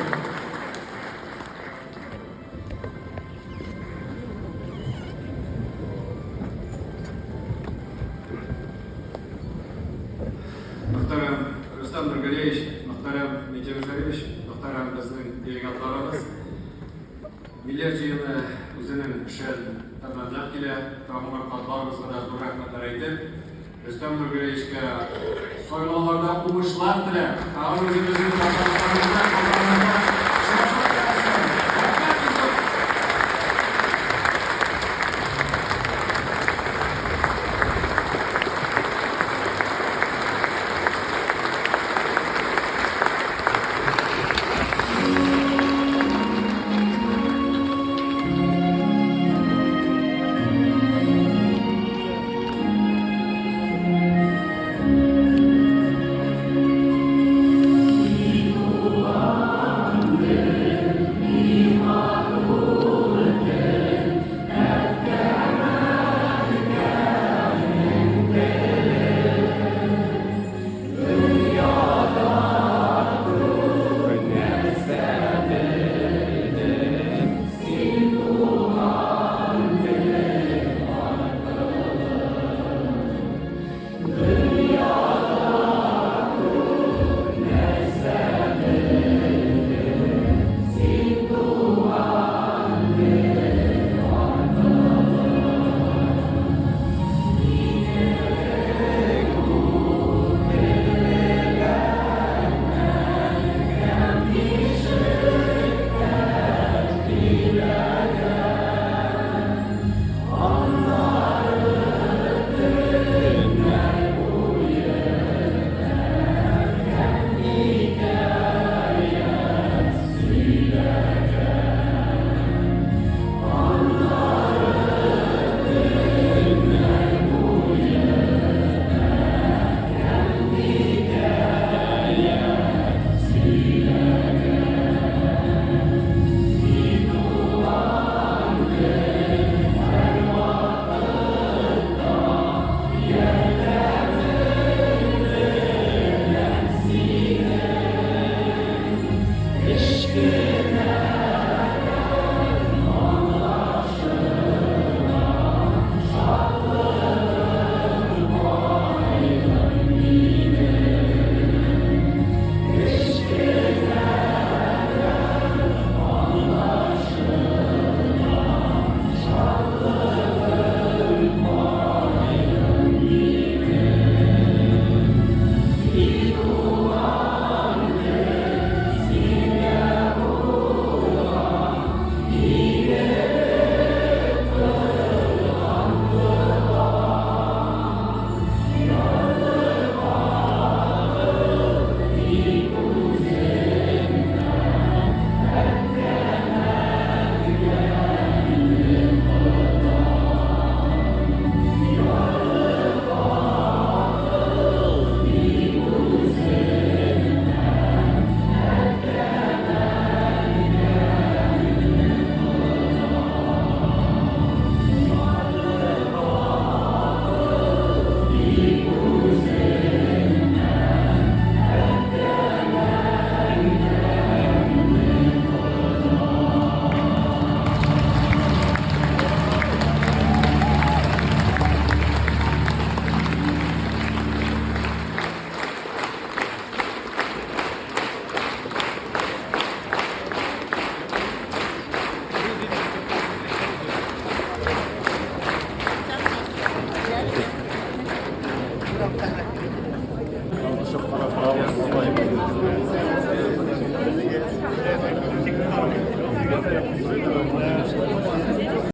Мөхтәрәм Рөстәм Нургалиевич, мөхтәрәм Минтимер Шәрипович, мөхтәрәм безнең делегатларыбыз. Милләт җыены үзенең эшен тәмамлап килә. Тагын бер кат барыбызга да зур рәхмәтләр әйтеп, Рөстәм Нургалиевичка сайлауларда уңышлар теләп, тагын үзебезнең Татарстаныбызда Казаныбызда